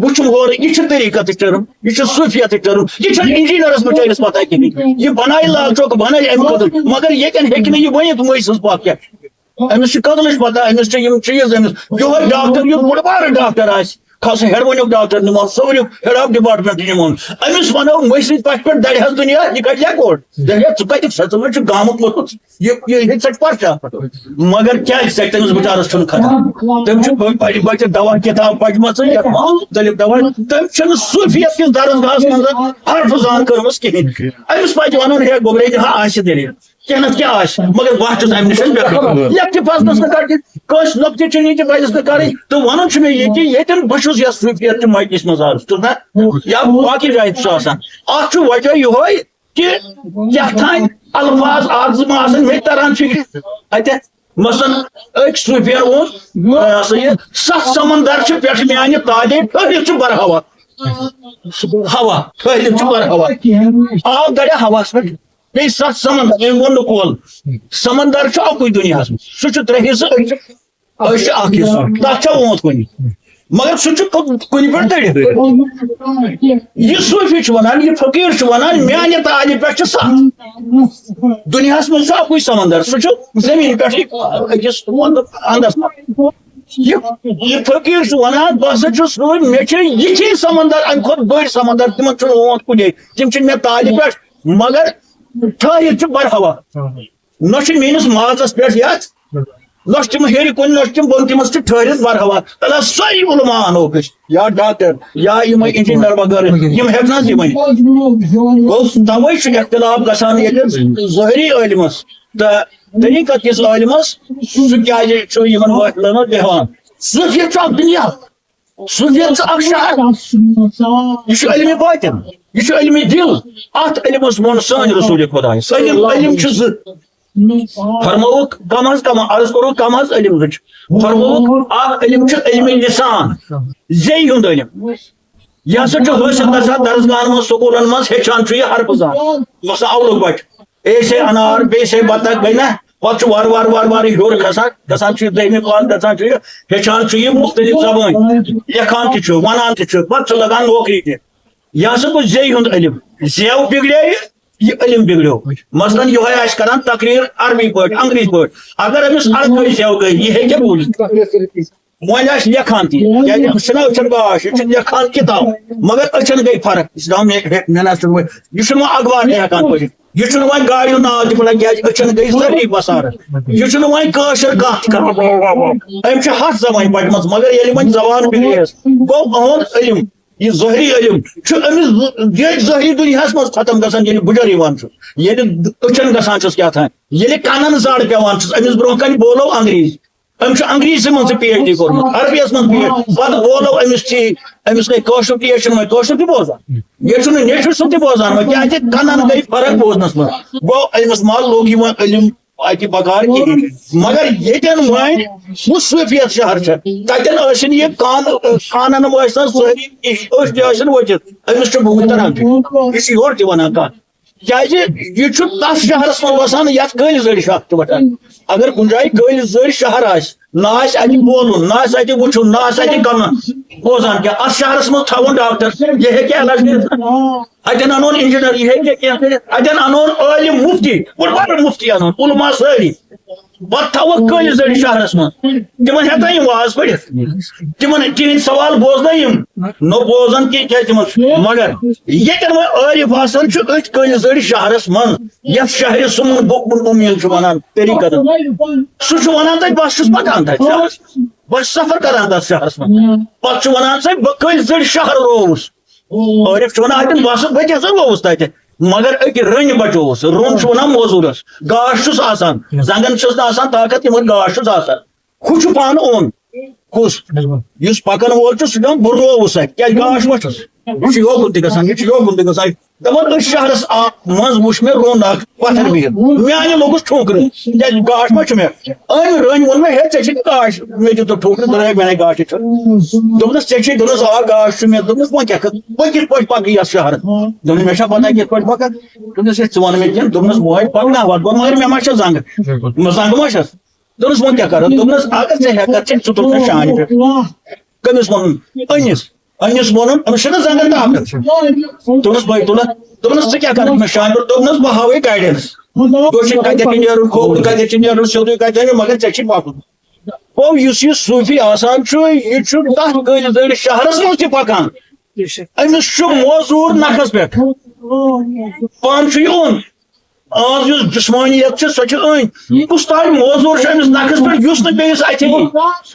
وٕچھُم ہورٕ، یہِ چھِ طریٖقتٕچ ٹٔرٕم، یہِ چھِ صوٗفیتٕچ ٹٔرٕم، یہِ چھُنہٕ اِنجیٖنَرَس بِچٲرِس پَتہ کِہیٖنۍ۔ یہِ بَنایہِ لال چوک، بَنایہِ اَمہِ خٲطرٕ، مگر ییٚتٮ۪ن ہیٚکہِ نہٕ یہِ ؤنِتھ مٔنٛزۍ سٕنٛز پَتھ کیٛاہ۔ أمِس چھِ کدلٕچ پَتہ، أمِس چھِ یِم چیٖز، أمِس یِہوٚے ڈاکٹر، یُس بوٚڑ بارٕ ڈاکٹر آسہِ، خاص ہٮ۪ڈوٕنیُک ڈاکٹر نِمون، صوورُک ہیڈ آف ڈپارٹمنٹ نِمون، أمِس وَنو مٔشرِتھ پَتھِ پٮ۪ٹھ دَرِ حظ دُنیا، یہِ کَڑِ یا کوٚٹ، دَپہِ ہے، ژٕ کَتہِ چھُکھ؟ ژٕ ما چھُکھ گامُک ووٚتھمُت؟ یہِ، یہِ ہیٚکہِ سا پرچہ۔ مگر کیٛازِ ژےٚ تٔمِس بِچارَس چھُنہٕ خطر؟ تٔمۍ چھُ بٔڑۍ بَجہِ بَجہِ دَوا کِتاب پَجمَژٕ، یَتھ مُختٔلِف دَوا، تٔمۍ چھُنہٕ صوٗفیت کِس درسگاہَس منٛز حرفہٕ زان کٔرمٕژ کِہیٖنۍ۔ أمِس پَزِ وَنُن، ہے گوٚبرے، یہِ ہا آسہِ دٔلیٖل۔ کینٛہہ نَتہٕ کیٛاہ آسہِ، مگر وَتھ چھُس اَمہِ نِش بے خبر۔ یَتھ تہِ فصلَس نہٕ کَڑِ، کٲنٛسہِ نۄقطہٕ چینی تہِ پَزٮ۪س نہٕ کَرٕنۍ۔ تہٕ وَنُن چھُ مےٚ یہِ کہِ ییٚتٮ۪ن بہٕ چھُس یَتھ صوٗفیت کہِ مجلِس منٛز آز، چھُس نہ؟ یا باقٕے جایہِ تہِ چھُ آسان۔ اَتھ چھُ وجہ یِہوٚے کہِ کیٛاہ تام الفاظ اَکھ زٕ ما آسَن مےٚ تہِ تَران فِکرِ۔ اَتٮ۪تھ مثلاً أکۍ صوٗفیَن ووٚن، یہِ ہسا یہِ، "سَتھ سمندر چھِ پٮ۪ٹھٕ میٛانہِ تالے، ٹھٔہرِتھ چھُ برہوا۔" ہوا، ٹھٔہرِتھ چھُ برہوا۔ آب گڑیا ہواہَس پٮ۪ٹھ۔ بیٚیہِ سَتھ سمندر، أمۍ ووٚن نہٕ کۄل۔ سمندر چھُ اَکُے دُنیاہَس منٛز۔ سُہ چھُ ترٛےٚ حصہٕ، أسۍ چھِ، أسۍ چھِ اَکھ حصہٕ۔ تَتھ چھا ووٗنٛت کُنہِ؟ مگر سُہ چھُ کُ-، کُنہِ پٮ۪ٹھ دٔڑِتھ۔ یہِ صوٗفی چھُ وَنان، یہِ فقیٖر چھُ وَنان، میٛانہِ تالہِ پٮ۪ٹھ چھِ سَتھ۔ دُنیاہَس منٛز چھُ اَکُے سمندر، سُہ چھُ زٔمیٖن پٮ۪ٹھٕے أکِس اَنٛدَس۔ یہِ، یہِ فقیٖر چھُ وَنان، بہٕ ہسا چھُس روٗد، مےٚ چھِ یِتھی سمندر، اَمہِ کھۄتہٕ بٔڑۍ سمندر، تِمن چھُنہٕ ووٗنٛت کُنے، تِم چھِ مےٚ تالہِ پٮ۪ٹھ، مگر ٹھٔہرِتھ چھُ برہوا۔ نہ چھُ میٲنِس مازَس پٮ۪ٹھ یَتھ، نۄشہِ تِم ہیٚرِ کُن، نۄشہِ تِم بۄن، تِم ٲسۍ ٹھٔہرِتھ ورہوا۔ تَلہٕ حظ سٲری علماء اَنہوکھ أسۍ، یا ڈاکٹر، یا یِمے انجینئر وغٲرٕ، یِم ہیٚکہِ نہ حظ یِمے؟ گوٚو تَوَے چھُ اختلاف گژھان ییٚتہِ ظٲہری عٲلمَس تہٕ طریٖقت کِس عٲلمَس، سُہ کیٛازِ چھُ یِمَن محفلَن منٛز بیٚہوان؟ صوٗفیت چھُ اَکھ دُنیا۔ صوٗفیت چھُ اکھ شہر۔ یہِ چھُ علمِ باطن، یہِ چھُ علمِ دِل۔ اتھ علمس ووٚن سٲنۍ رسول خدایس، علم، علم چھُ زٕ۔ فرمووُکھ کم از کم، عرض کوٚرُکھ کم از علم زٕ چھِ۔ فرمووُکھ اکھ علم چھُ علمِ لسان، زیٚیہِ ہُنٛد علم۔ یہِ ہسا چھُ حٲصِل گژھان درسگاہن منٛز، سکوٗلن منٛز، ہیٚچھان چھُ یہِ حرفہٕ زان۔ مثلاً اولُک بچہٕ، اے سے انار، بیٚیہِ سے بطخ، گٔے نہ؟ پتہٕ چھُ وارٕ وارٕ وارٕ وارٕ ہیوٚر کھسان، گژھان چھُ یہِ دٔہمہِ پاس، گژھان چھُ یہِ، ہیٚچھان چھُ یہِ مُختٔلِف زبٲنۍ، لیکھان تہِ چھُ، وَنان تہِ چھُ، پتہٕ چھُ لگان نوکری تہِ۔ یہِ ہسا گوٚو زیٚیہِ ہُنٛد علم۔ زیو بِگڑے، یہِ علم بِگڑیو۔ مثلاً یِہوٚے آسہِ کران تقریر عربی پٲٹھۍ، انگریزی پٲٹھۍ۔ اگر أمِس اَڑکٲے زیو گٔے، یہِ ہیٚکہِ بوٗزِتھ؟ وۄنۍ آسہِ لیکھان تہِ، کیٛازِ یہِ چھُنہ أچھن گاش، یہِ چھُ لیکھان کِتاب، مگر أچھن گٔے فرق۔ یہِ چھُ دَپان، مےٚ، مےٚ، مےٚ نہ چھُ وۄنۍ، یہِ چھُنہٕ وۄنۍ اخبار تہِ ہٮ۪کان پٔرِتھ، یہِ چھُنہٕ وۄنۍ گاڑِ ہُنٛد ناو تہِ پَران، کیٛازِ أچھن گٔے سٲرٕے بصارت۔ یہِ چھُنہٕ وۄنۍ کٲشِر کانٛہہ تہِ کران۔ أمۍ چھِ ہَتھ زبانہِ پَرِمَژ، مگر ییٚلہِ وۄنۍ زبان بِگڑیس، گوٚو أہُنٛد علم، یہِ ظٲہری علم چھُ أمِس ییٚتہِ ظٲہری دُنیاہَس منٛز ختم گژھان، ییٚلہِ بُجر یِوان چھُ، ییٚلہِ أچھن گژھان چھُس کیٛاہ تام، ییٚلہِ کَنَن زَر پٮ۪وان چھُس، أمِس برونٛہہ کَنہِ بولو انگریز۔ أمۍ چھُ انگریزی منٛز تہِ پی ایچ ڈی کوٚرمُت، عربیَس منٛز پی ایچ، پتہٕ وولو أمِس ٹھیٖک، أمِس گٔے کٲشُر تہِ، یہِ چھُنہٕ وۄنۍ کٲشُر تہِ بوزان، یہِ چھُنہٕ نیچوِ سُنٛد تہِ بوزان وۄنۍ، کیٛازِ کَنَن گٔے فرق بوزنَس منٛز۔ گوٚو أمِس ما لوٚگ یہِ وۄنۍ علم اَتہِ بکار کِہیٖنۍ؟ مگر ییٚتٮ۪ن وۄنۍ خصوٗصیت شہر چھےٚ، تَتٮ۪ن ٲسِن یہِ کان-، کانَن ٲسۍ نہٕ سٲری، أچھ تہِ ٲسِن ؤتھِتھ، أمِس چھُ بُتھ تَران فِکرِ۔ یہِ چھُ یورٕ تہِ وَنان کَتھ۔ کیٛازِ یہِ چھُ تَتھ شہرَس منٛز وَسان، یَتھ کٲلۍ زٔرۍ شاخ چھِ وَٹان۔ اگر کُنہِ جایہِ کٲلۍ زٔرۍ شہر آسہِ، نہ آسہِ اَتہِ بولُن، نہ آسہِ اَتہِ وٕچھُن، نہ آسہِ اَتہِ کَنُن بوزان کینٛہہ، اَتھ شہرَس منٛز تھاوُن ڈاکٹر، یہِ ہیٚکہِ علاج کٔرِتھ۔ اَتٮ۪ن اَنون انجینئر، یہِ ہیٚکہِ کینٛہہ کٔرِتھ۔ اَتٮ۪ن اَنون عٲلِم مُفتی، بوٚڑ بارٕ مُفتی اَنون، علماء سٲری۔ پتہٕ تھاوَکھ کٲلۍ زٔڑۍ شہرس منٛز۔ تِمن ہٮ۪کنا یِم واز پٔرِتھ؟ تِمن، تِہِنٛدۍ سوال بوزنا یِم؟ نہ بوزان کینٛہہ، کیٛازِ تِمن؟ مگر ییٚتٮ۪ن وۄنۍ عٲرِف آسان چھُ أتھۍ کٲلۍ زٔڑۍ شہرس منٛز، یتھ شہرِ سُمن بُکمُن اُمیٖن چھُ ونان طریٖقتن، سُہ چھُ ونان تتہِ، بس چھُس پکان تتہِ شہرس، بس چھُس سفر کران تتھ شہرس منٛز۔ پتہٕ چھُ ونان سُہ، بہٕ کٲلۍ زٔڑۍ شہر رووُس۔ عٲرِف چھُ ونان، اتٮ۪ن بس بہٕ تہِ ہسا رووُس تتہِ، مگر أکۍ رٔنۍ بچووُس۔ روٚن چھُ ونان موزوٗرس، گاش چھُس آسان، زنٛگن چھُس نہٕ آسان طاقت کینٛہہ، مگر گاش چھُس آسان۔ ہُہ چھُ پانہٕ اوٚن۔ کُس؟ یُس پکان وول چھُ، سُہ چھُ دپان، بہٕ رووُس اتہِ، کیٛازِ گاش ما چھُس؟ یہِ چھُ یوکُن تہِ گژھان، یہِ چھُ یوکُن تہِ گژھان۔ دپان، أتھۍ شہرس آ-، منٛز وُچھ مےٚ روٚن اکھ پتھر بِہِتھ، میانہِ لوٚگُس ٹھوکرٕ، کیٛازِ گاش ما چھُ مےٚ؟ أمۍ رٔنۍ ووٚن مےٚ، ہے، ژےٚ چھِ گاش، مےٚ دیُت ٹھوکرٕ، دوٚپُن، ہے، مےٚ نے گاش چھُ۔ دوٚپنس، ژےٚ چھے؟ دوٚپنس، آ، گاش چھُ مےٚ۔ دوٚپنس، وۄنۍ کیٛاہ کر-، بہٕ کِتھ پٲٹھۍ پکہٕ یتھ شہرس؟ دوٚپُن، مےٚ چھا پتہ کِتھ پٲٹھۍ پککھ؟ دوٚپنس، ہے، ژٕ وَن مےٚ کینٛہہ۔ دوٚپنس، وۄنۍ پکہٕ نا وتھ، گۄڈٕ مگر مےٚ ما چھےٚ زنٛگہٕ؟ زنٛگہٕ ما چھَس؟ دوٚپنس، وۄنۍ کیٛاہ کرو؟ دوٚپنس، اگر ژےٚ ہٮ۪کتھ چھے، ژٕ تُل مےٚ شانہِ پٮ۪ٹھ۔ کٔمِس ووٚنُن؟ أنِس۔ أنِس ووٚنُن، أمِس چھُنہٕ زنٛگن طاقت۔ دوٚپنس، بہٕ تُلتھ۔ دوٚپنس، ژٕ کیٛاہ کرکھ مےٚ شانہِ پٮ۪ٹھ؟ دوٚپنس، بہٕ ہاوے گایڈنس۔ بہٕ وٕچھے کتٮ۪تھ چھُ نیرُن، کھووُر کتٮ۪تھ چھُ نیرُن، سیوٚدُے کتٮ۪تھ نیرُن، مگر ژےٚ چھُے پکُن۔ گوٚو یُس یہِ صوٗفی آسان چھُ، یہِ چھُ تتھ کٲلۍ زٔڑۍ شہرس منٛز تہِ پکان۔ أمِس چھُ موزوٗر نکھس پٮ۪ٹھ۔ پانہٕ چھُ یہِ اوٚن۔ آز یُس جسمانیت چھِ، سۄ چھِ أنۍ۔ کُس تام موزوٗر چھُ أمِس نکھس پٮ۪ٹھ، یُس نہٕ بیٚیِس اَتھِ یی۔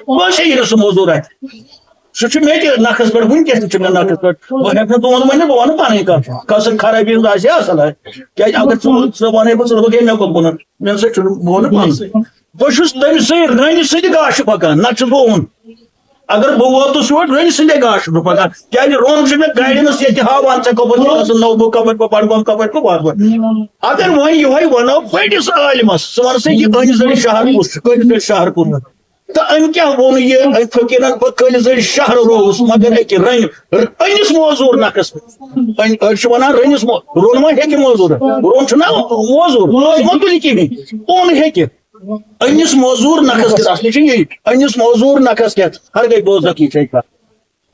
کٲنٛسے یی نہٕ سُہ موزوٗر اَتھِ۔ سُہ چھُ مےٚ تہِ نکھس پٮ۪ٹھ، وٕنکیٚس تہِ چھُ مےٚ نکھس پٮ۪ٹھ۔ بہٕ ہٮ۪کہٕ نہٕ تُہُنٛد ؤنِتھ، بہٕ وَنہٕ پَنٕنۍ کَتھ۔ کَتھ سۭتۍ خرٲبی ہٕنٛز آسہِ ہا اَصٕل آسہِ۔ کیٛازِ اگر ژٕ، ژٕ وَنَے بہٕ، ژٕ روزے مےٚ کُن کُنَتھ، مےٚ نہ سا چھُنہٕ، بہٕ وَنہٕ پانسٕے۔ بہٕ چھُس تٔمۍ سٕے رٔنٛگۍ سۭتۍ گاشہِ پَکان، نَتہٕ چھُس بہٕ اوٚن۔ اگر بہٕ ووتُس یور، رٔنۍ سٕنٛدے گاش چھُس بہٕ پَکان۔ کیٛازِ روٚن چھُ مےٚ گایڈنس ییٚتہِ ہاوان، ژےٚ کَپٲرۍ چھُ گژھُن، نوبہٕ کَپٲرۍ پَکہٕ، بڈگام کَپٲرۍ پَکہٕ، وَتھ وَتھ۔ اگر وۄنۍ یِہوٚے وَنو بٔڑِس عٲلمَس، ژٕ وَن سا یہِ أنِس زٔنۍ شہر کُس چھُ، کٔنِس زٔنۍ شہر کُس چھُ؟ تہٕ أمۍ کیٛاہ ووٚن یہِ؟ أمۍ فقیٖرَن، بہٕ کٔنِس زٔنۍ شہر رووُس، مگر أکہِ رٔنۍ، أنِس موزوٗر نَکھَس پٮ۪ٹھ۔ أنۍ، أڑۍ چھِ وَنان رٔنِس مو-، روٚن ما ہیٚکہِ موزوٗر؟ روٚن چھُنہ موزوٗر، سُہ ما تُلہِ کِہیٖنۍ، اوٚن ہیٚکہِ۔ أنِس موزوٗر نَکھَس کٮ۪تھ، اَصلی چھِ یی، أنِس موزوٗر نَکھَس کٮ۪تھ، ہر گٔے بوزنَکھ یہِ چھے کَتھ۔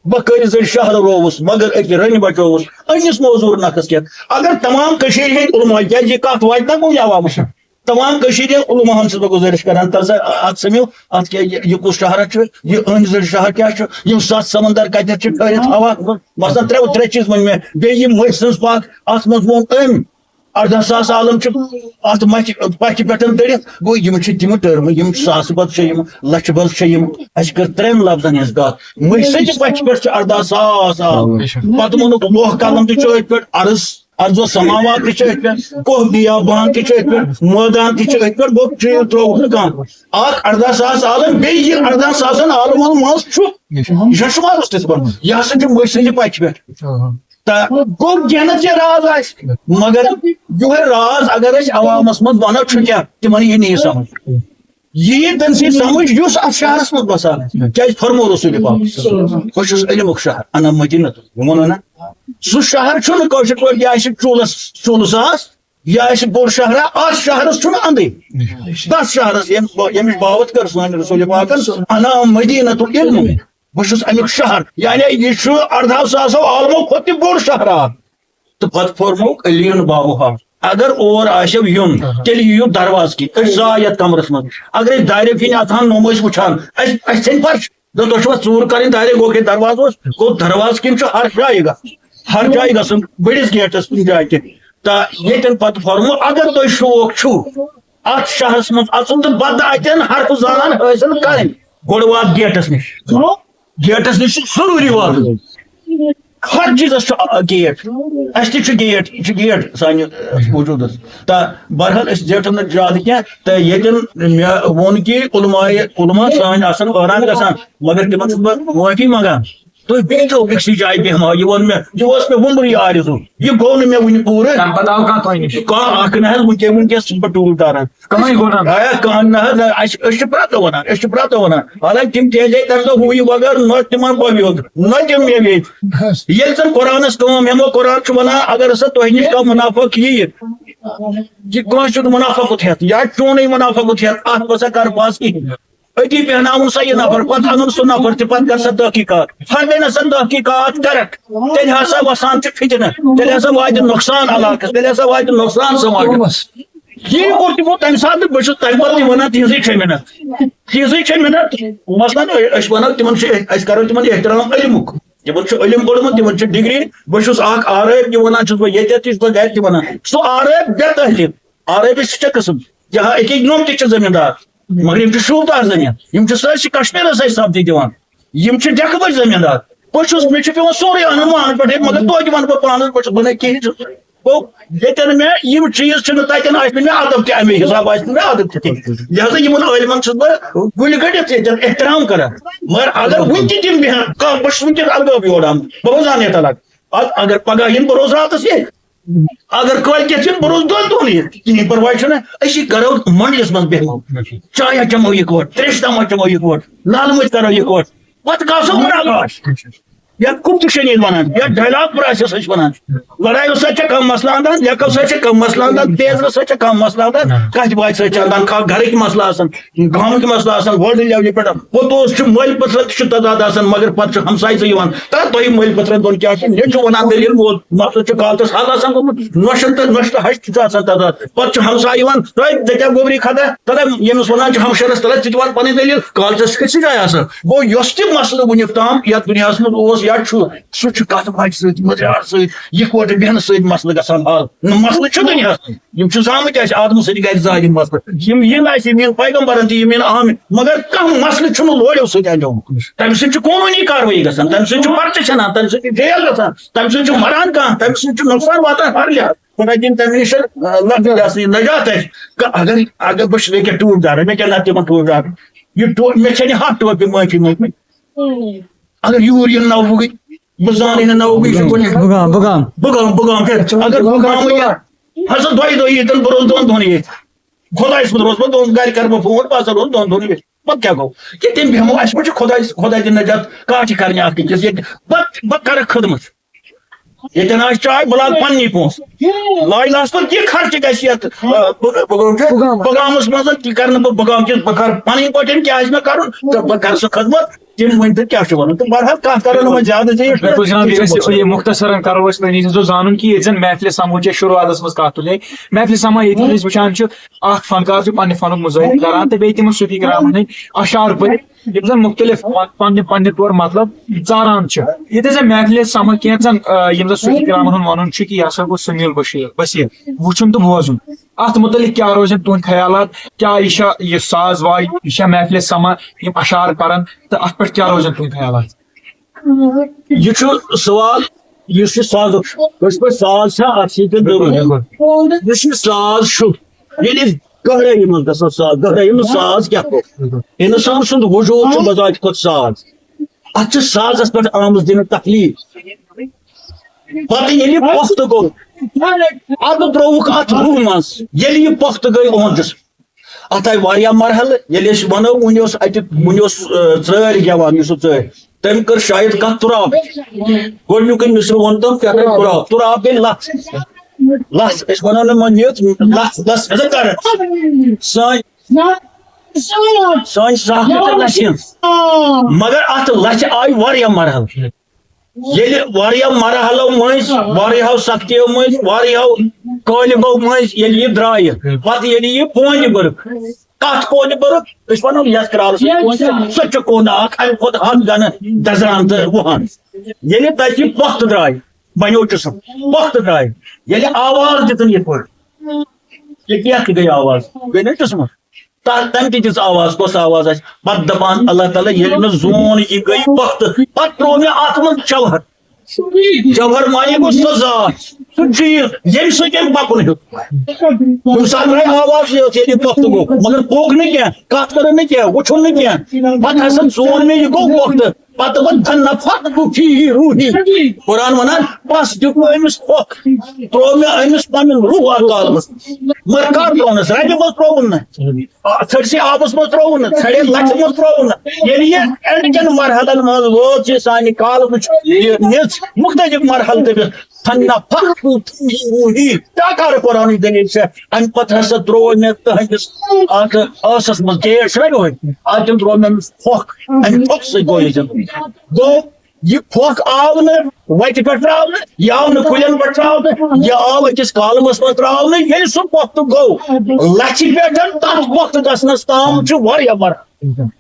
بہٕ کٔرِس زٔنۍ شہر رووُس، مگر أکہِ رٔنۍ بچووُس، أنِس موزوٗر نَکھَس کٮ۪تھ۔ اگر تمام کٔشیٖرِ ہٕنٛدۍ علماء، کیٛازِ یہِ کَتھ واتہِ نہ کُنہِ عوامَس؟ تمام کٔشیٖرِ ہٕنٛدۍ علماہَن چھُس بہٕ گُزٲرِش کران، تَلہٕ سا اَتھ سَمِو، اَتھ کیٛاہ، یہِ، یہِ کُس شہر چھُ، یہِ أنٛدۍ زٔنۍ شہر کیٛاہ چھُ، یِم سَتھ سمندر کَتٮ۪تھ چھِ ٹھٔہرِتھ ہوا؟ مثلاً ترٛےٚ، ترٛےٚ چیٖز ؤنۍ مےٚ، بیٚیہِ یہِ مٔہۍ سٕنٛز پَکھ، اَتھ منٛز ووٚن أمۍ، ارداہ ساس عالم چھِ اتھ مچہِ پچہِ پٮ۪ٹھ دٔرِتھ۔ گوٚو، یِم چھِ تِم ٹٔرمہٕ، یِم ساسہٕ بد چھِ، یِم لچھِ بد چھِ، یِم۔ اسہِ کٔر ترٛٮ۪ن لفظن ہٕنٛز کتھ۔ مٔشرٕچہِ پچہِ پٮ۪ٹھ چھِ ارداہ ساس عالم۔ پتہٕ ووٚنُکھ، لوہ قلم تہِ چھُ أتھۍ پٮ۪ٹھ، ارض، ارض و سماوات تہِ چھِ أتھۍ پٮ۪ٹھ، کوہ بیابان تہِ چھِ أتھۍ پٮ۪ٹھ، مٲدان تہِ چھِ أتھۍ پٮ۪ٹھ۔ گوٚو، چیٖز ترٛووُکھ نہٕ کانٛہہ۔ اکھ ارداہ ساس عالم، بیٚیہِ یہِ ارداہ ساسن عالمن منٛز چھُ، یہِ چھُ شُمارس تہِ ژھٕنُن۔ یہِ ہسا چھُ مٔشرٕچہِ پچہِ پٮ۪ٹھ۔ تہٕ گوٚو، کینٛہہ نتہٕ کینٛہہ راز آسہِ، مگر یِہوٚے راز اگر أسۍ عوامس منٛز ونو، چھُ کیٛاہ؟ تِمن یی نہٕ یہِ سمجھ۔ یہِ یی تٔمۍ سٕے سمجھ، یُس اتھ شہرس منٛز بسان آسہِ۔ کیٛازِ فرموو رسول پاک، "بہٕ چھُس علمُک شہر، انا مدینہ"۔ یہِ ووٚنُن نا، سُہ شہر چھُنہٕ کٲشِر پٲٹھۍ، یہِ آسہِ چوٗلس، چوٗلہٕ ساس، یہِ آسہِ بوٚڑ شہرا، اتھ شہرس چھُنہٕ اندٕے۔ تتھ شہرس، ییٚمہِ، ییٚمِچ باوتھ کٔر سٲنۍ رسول پاکن، "انا مدینہ العلم"۔ بہٕ چھُس اَمیُک شہر، یعنی یہِ چھُ اَرداہو ساسو عالمو کھۄتہٕ تہِ بوٚڑ شہر اکھ۔ تہٕ پتہٕ فرمووُکھ علی بابوہا، اگر اور آسیو یُن، تیٚلہِ یِیِو دروازٕ کِنۍ، أسۍ زاے یَتھ کمرس منٛز۔ اگر أسۍ دارِ کِنۍ اَژہان، نوٚم ٲسۍ وٕچھان، اَسہِ، اَسہِ ژھیٚنہِ پرچہِ۔ دوٚپ، "تۄہہِ چھُوا ژوٗر کَرٕنۍ دارِ، گوٚو کہِ دروازٕ اوس؟" گوٚو، دروازٕ کِنۍ چھُ ہر جایہِ گژھُن، ہر جایہِ گژھُن، بٔڑِس گیٹس کُنہِ جایہِ تہِ۔ تہٕ ییٚتٮ۪ن پتہٕ فرموو، اگر تۄہہِ شوق چھُو، اتھ شہرس منٛز اژُن تہٕ پتہٕ اتٮ۪ن حرف زانان حٲصِل کرٕنۍ۔ گۄڈٕ وات گیٹس نِش۔ گیٹس نِش چھُ ضروٗری واتُن۔ ہر چیٖزس چھُ، آ، گیٹ۔ اسہِ تہِ چھُ گیٹ، یہِ چھُ گیٹ سانہِ، آ، وجوٗدس۔ تہٕ بہرحال أسۍ زیٹھو نہٕ زیادٕ کینٛہہ۔ تہٕ ییٚتٮ۪ن مےٚ ووٚن کہِ علماء، علماء سٲنۍ آسن حٲران گژھان، مگر تِمن چھُس بہٕ معٲفی منٛگان۔ تُہۍ بیٚہتو أکسٕے جایہِ بیٚہماو، یہِ ووٚن مےٚ، یہِ اوس مےٚ وُمبرٕے آرزو، یہِ گوٚو نہٕ مےٚ وُنہِ پوٗرٕ۔ تَمہِ پَتہٕ آو کانٛہہ تۄہہِ نِش؟ کانٛہہ اَکھ نہ حظ، وٕنکٮ۪ن، وٕنکٮ۪س چھُس بہٕ ٹوٗر تاران۔ کٕہٕنۍ گوٚو نہٕ؟ آیا، کانٛہہ نہ حظ، نہ، اَسہِ، أسۍ چھِ پرٛٮ۪تھ دۄہ وَنان، أسۍ چھِ پرٛٮ۪تھ دۄہ وَنان، حالانکہِ تِم تہِ ٲسۍ تَمہِ دۄہ ہُہ یہِ وغٲر، نہ تِمَن پَبہِ یوت، نہ تِم مےٚ بیٚیہِ۔ ییٚلہِ زَن قرآنَس کٲم ہٮ۪مو، قرآن چھُ وَنان، اگر ہسا تۄہہِ نِش کانٛہہ مُنافق یِیہِ، یہِ کٲنٛسہِ ہُنٛد مُنافقت ہٮ۪تھ یا چونٕے مُنافقت ہٮ۪تھ، اَتھ منٛز ہا کَر پاس کِہیٖنۍ۔ أتی بیٚہناوُن سا یہِ نفر، پتہٕ اَنُن سُہ نفر تہِ، پتہٕ کر سا تحقیقات۔ پتہٕ گٔے نہ سا تحقیقات کرکھ، تیٚلہِ ہسا وسان چھُ فتنہٕ، تیٚلہِ ہسا واتہِ نۄقصان علاقس، تیٚلہِ ہسا واتہِ نۄقصان سماجس۔ یی کوٚر تِمو تمہِ ساتہٕ، بہٕ چھُس تۄہہِ پتہٕ تہِ ونان، تِہنٛزٕے چھےٚ محنت، تِہنٛزٕے چھےٚ محنت۔ مثلاً، أسۍ ونو تِمن چھُ، أسۍ کرو تِمن احترام علمُک، تِمن چھُ علم پوٚرمُت، تِمن چھِ ڈگری۔ بہٕ چھُس اکھ آرٲیب تہِ ونان، چھُس بہٕ ییٚتٮ۪تھ تہِ چھُس بہٕ گرِ تہِ ونان، سُہ آرٲیب بے تعلیٖم، آرٲیبٕچ چھِ قٕسم۔ جہاں أکِس نوٚم تہِ چھِ زٔمیٖندار، مگر یِم چھِ شوٗبدار زٔمیٖن، یِم چھِ سٲرسٕے کشمیٖرَس سۭتۍ سپدی دِوان۔ یِم چھِ ڈٮ۪کہٕ بٔڑۍ زٔمیٖندار۔ بہٕ چھُس، مےٚ چھُ پٮ۪وان سورُے اَنُن وانَن پٮ۪ٹھٕے، مگر توتہِ وَنہٕ بہٕ پانَس، بہٕ چھُس، بہٕ نَے کِہیٖنۍ چھُس۔ گوٚو، ییٚتٮ۪ن مےٚ یِم چیٖز چھِنہٕ، تَتٮ۪ن آسہِ نہٕ مےٚ ادب تہِ، اَمے حِساب آسہِ نہٕ مےٚ ادب تہِ کِہیٖنۍ۔ لہذا یِمَن عٲلمَن چھُس بہٕ گُلہِ گٔنٛڈِتھ ییٚتٮ۪ن احترام کران۔ مگر اگر وٕنہِ تہِ تِم بیٚہن، کانٛہہ، بہٕ چھُس وٕنکٮ۪س الگٲبی اوران، بہٕ روزان یَتھ الگ۔ اَدٕ اگر پگاہ یِن، بہٕ روزٕ راتَس ییٚتہِ۔ اگر کٲلۍ کٮ۪تھ یِن، بہٕ روزٕ دۄن دۄہن ییٚتہِ، کِہیٖنۍ پرواے چھُنہٕ۔ أسی کرو منڈلس منٛز بیٚہمو، چایا چٮ۪مو یِکوٹ، تریش تامہ چٮ۪مو یِکوٹ، لال مٔتۍ کرو یِکوٹ، پتہٕ کاسو مُلاقات۔ یا کُم تہِ شنید ونان، یا ڈائیلاگ پراسس ٲسۍ ونان، لڑایو سۭتۍ چھِ کم مسلہٕ اندان، لیکو سۭتۍ چھِ کم مسلہٕ اندان، تیزرٕ سۭتۍ چھِ کم مسلہٕ اندان، کتھ باتھِ سۭتۍ چھِ اندان، کانٛہہ گرٕکۍ مسلہٕ آسان، گامٕکۍ مسلہٕ آسان، world level پٮ۪ٹھ۔ پوٚتُس چھُ مٲلۍ پٔترٕ تہِ چھُ تضاد آسان، مگر پتہٕ چھُ ہمسایہِ زٕ یِوان، تہٕ تۄہہِ مٲلۍ پٔترن دۄن کیٛاہ چھُ؟ مےٚ چھُ ونان دٔلیٖل، مول، مسلہٕ چھُ کالچس حل آسان گوٚمُت، نۄشن تہٕ نۄشہِ تہٕ ہشہِ تہِ چھُ آسان تضاد۔ پتہٕ چھُ ہمسایہِ یِوان، تۄہہِ، ژےٚ کیٛاہ گوٚبری خطا؟ تَلے ییٚمِس ونان چھِ ہمشیرس، تَلے ژٕ تہِ وَن پنٕنۍ دٔلیٖل، کالچس چھِ أکسٕے جایہِ آسان۔ گوٚو، یۄس تہِ مسلہٕ وُنیُک تام یتھ دُنیاہس منٛز اوس یا چھُ، سُہ چھُ کتھ باتھِ سۭتۍ، مٔدریار سۭتۍ، یِکوٹہٕ بیٚہنہٕ سۭتۍ مسلہٕ گژھان حل۔ نہ، مسلہٕ چھُ دُنیاہس منٛز۔ یِم چھِ زامٕتۍ اَسہِ آدمہٕ سٕنٛدِ گرِ زایہِ یِم مسلہٕ۔ یِم یِن اَسہِ، یِم یِن پیغمبرن تہِ، یِم یِن آمٕتۍ۔ مگر کانٛہہ مسلہٕ چھُنہٕ لورٮ۪و سۭتۍ اَنجومُت۔ تَمہِ سۭتۍ چھُ قونوٗنی کاروٲیی گژھان، تَمہِ سۭتۍ چھُ پرچہٕ ژھٮ۪نان، تَمہِ سۭتۍ چھُ جیل گژھان، تَمہِ سۭتۍ چھُ مَران کانٛہہ، تَمہِ سۭتۍ چھُ نۄقصان واتان ہر لحاظ۔ خۄدا دِیِن تَمہِ نِش، آ، لَتھ، یہِ ہسا یہِ نجات اَسہِ۔ کہ اگر، اگر بہٕ چھُس ییٚکیٛاہ ٹوٗپۍ دار، مےٚ کیٛاہ لَتھ دِوان ٹوٗپۍ دار؟ یہِ ٹوپۍ، مےٚ چھےٚ نہٕ ہَتھ ٹوپہِ معٲفی منٛگمٕتۍ۔ اگر یوٗر یِن نَو وُہٕے، بہٕ زانٕے نہٕ نَو وُہٕے چھُ گۄڈٕنیتھ۔ بہٕ گام، بہٕ گام۔ بہٕ گام، بہٕ گام کیٛاہ؟ اگر بہٕ گامٕے یَتھ، ہسا دۄیہِ دۄہہِ ییٚتٮ۪ن بہٕ روزٕ دۄن دۄہن ییٚتہِ۔ خۄدایَس منٛز روزٕ بہٕ دۄن، گرِ کرٕ بہٕ فون، بہٕ ہسا روزٕ دۄن دۄہن ییٚتہِ۔ پتہٕ کیٛاہ گوٚو؟ ییٚتٮ۪ن بیٚہمو، اَسہِ ما چھُ خۄدایَس، خۄداے دِن نجات، کانٛہہ چھِ کرنہِ اَکھ أکِس۔ ییٚتہِ بہٕ، بہٕ کرٕ خدمت۔ ییٚتٮ۪ن آسہِ چاے، بہٕ لاگہٕ پننی پونٛسہٕ۔ لاینَس منٛز یہِ خرچہٕ گژھِ یَتھ، آ، بہٕ، بہٕ، بہٕ، بُگام۔ بُگامَس منٛز تہِ کرٕ نہٕ بہٕ بُگام کِس، بہٕ کرٕ پنٕنۍ پٲٹھۍ کیٛاہ آسہِ مےٚ کرُن تہٕ بہٕ کرٕ سُہ خدمت۔ تِم ؤنۍ تو کیٛاہ چھُ وَنُن۔ تہٕ بہرحال کَتھ کَرو نہٕ وۄنۍ زیادٕ زِ یہِ بِلکُل جِناب، یہِ گژھِ یہِ مۄختصرن کَرو أسۍ وۄنۍ، یہِ گژھِ زانُن کہِ ییٚتہِ زَن محفلہِ سَمٲجی چھِ شروٗعاتَس منٛز کَتھ تُلے، محفلہِ سَما ییٚتہِ أسۍ وٕچھان چھِ، اَکھ فنکار چھُ پنٛنہِ فنُک مُظٲہرٕ کَران تہٕ بیٚیہِ تِمَن صوٗفی کرامَن ہٕنٛدۍ اَشعار پٔرِتھ، یِم زَن مُختٔلِف پَن-، پَنٕنہِ پَنٕنہِ طور مطلب ژاران چھِ۔ ییٚتہِ زَن محفلہِ سَما کینٛژَن، آ، یِم زَن صوٗفی کرامَن ہُنٛد وَنُن چھُ کہِ یہِ ہسا گوٚو سمیٖع البشیٖر بصیٖر وٕچھُن تہٕ بوزُن۔ اَتھ مُتعلِق کیٛاہ روزن تُہٕنٛدۍ خیالات؟ کیٛاہ یہِ چھا یہِ ساز واے، یہِ چھا محفلہِ سَما، یِم اَشعار پَران تہٕ اَتھ پٮ۪ٹھ کیٛاہ روزن تُہٕنٛدۍ خیالات؟ یہِ چھُ سوال، یُس یہِ سازُک چھُ، کٲشِر پٲٹھۍ ساز چھا اَتھ سۭتۍ ضروٗری؟ یُس یہِ ساز چھُ، ییٚلہِ أسۍ گہرٲیی منٛز گژھو، ساز، گہرٲیی منٛز ساز کیٛاہ گوٚو؟ اِنسان سُنٛد وجوٗد چھُ بذاتِ خۄد ساز۔ اَتھ چھِ سازَس پٮ۪ٹھ آمٕژ دِنہٕ تکلیٖف۔ پَتہٕ ییٚلہِ یہِ پۄختہٕ گوٚو، اَدٕ ترٛووُکھ اَتھ روٗح منٛز۔ ییٚلہِ یہِ پۄختہٕ گٔے، اُہُنٛد جسم، اتھ آیہِ واریاہ مرحلہٕ۔ ییٚلہِ أسۍ ونو، وُنہِ اوس اتہِ، وُنہِ اوس، آ، ژٲرۍ گٮ۪وان، یوسف ژٲرۍ۔ تٔمۍ کٔر شاید کتھ تراب۔ گۄڈنیُکُے مِصرٕ ووٚن تٔمۍ، کیٛاہ گٔے تراب؟ تراب گٔے لژھ۔ لژھ، أسۍ ونو نہٕ وۄنۍ یہِ، لژھ، لژھ، أسۍ کران۔ سٲنۍ، سٲنۍ ساکھ تہِ لژھِ ہٕنٛز۔ مگر اتھ لژھِ آیہِ واریاہ مرحلہٕ۔ ییٚلہِ واریاہ مرحلو مٔنٛزۍ، واریاہو سختیو مٔنٛزۍ، واریاہو قٲلبو مٔنٛزۍ ییٚلہِ یہِ درٛایہِ، پتہٕ ییٚلہِ یہِ پونٛجہِ بٔرٕکھ، کتھ کونہِ بٔرٕکھ؟ أسۍ ونو یتھ کرالس سۭتۍ کونہِ، سۄ تہِ چھِ کونہِ اکھ، امہِ کھۄتہٕ ہتھ گنہٕ دزران تہٕ وُہن۔ ییٚلہِ تتہِ یہِ پۄختہٕ درٛاے، بنیو جسم، پۄختہٕ درٛاے، ییٚلہِ آواز دِتُن یِتھ پٲٹھۍ، یہِ کیٛاہ تہِ گٔے آواز، گٔے نہ جسمس؟ تتھ تمہِ تہِ دِژ آواز، کۄس آواز آسہِ؟ پتہٕ دپان اللہ تعالیٰ، ییٚلہِ مےٚ زون یہِ گٔے پۄختہٕ، پتہٕ ترٛوو مےٚ اتھ منٛز جوہر۔ جوہر معنی گوٚو سُہ ذات، سُہ چیٖز، ییٚمہِ سۭتۍ أمۍ پکُن ہیوٚت۔ کُنہِ ساتہٕ درٛاے آواز یٲژ، ییٚلہِ یہِ پۄختہٕ گوٚو، مگر پوٚک نہٕ کینٛہہ، کتھ کٔرٕن نہٕ کینٛہہ، وۄتھُن نہٕ کینٛہہ۔ پتہٕ ہسا زون مےٚ یہِ گوٚو پۄختہٕ۔ پتہٕ وۄنۍ فنفخت فیہ روحی۔ قرآن ونان، پس دیُت مےٚ أمِس پھۄکھ، ترٛوو مےٚ أمِس پنُن روح اتھ کالمس۔ مگر کر ترٛوونس؟ ربہِ منٛز ترٛووُن نہٕ۔ آ، ژھٔٹسٕے آبس منٛز ترٛووُن نہٕ، ژھرے لژھِ منٛز ترٛووُن نہٕ۔ ییٚلہِ یہِ اینڈ کٮ۪ن مرحلن منٛز وٲژ یہِ سانہِ کالمٕچ یہِ نِژ مُختٔلِف مرحلہٕ تٔمِس، فنفخت فیہ روحی۔ تہٕ کر قرآنٕچ دٔلیٖل چھےٚ؟ امہِ پتہٕ ہسا ترٛوو مےٚ تٕہنٛدِس اتھ ٲسس منٛز گیٹ چھُنہ یِہوٚے، اتھ تہِ ترٛوو مےٚ أمِس پھۄکھ، امہِ پھۄکھ سۭتۍ گوٚو یہِ زندٕ۔ گوٚو، یہِ پھۄکھ آو نہٕ وتہِ پٮ۪ٹھ ترٛاونہٕ، یہِ آو نہٕ کُلٮ۪ن پٮ۪ٹھ ترٛاونہٕ، یہِ آو أکِس کالمس منٛز ترٛاونہٕ۔ ییٚلہِ سُہ پۄختہٕ گوٚو، لژھِ پٮ۪ٹھ تتھ پۄختہٕ گژھنس تام چھُ واریاہ مرحلہٕ۔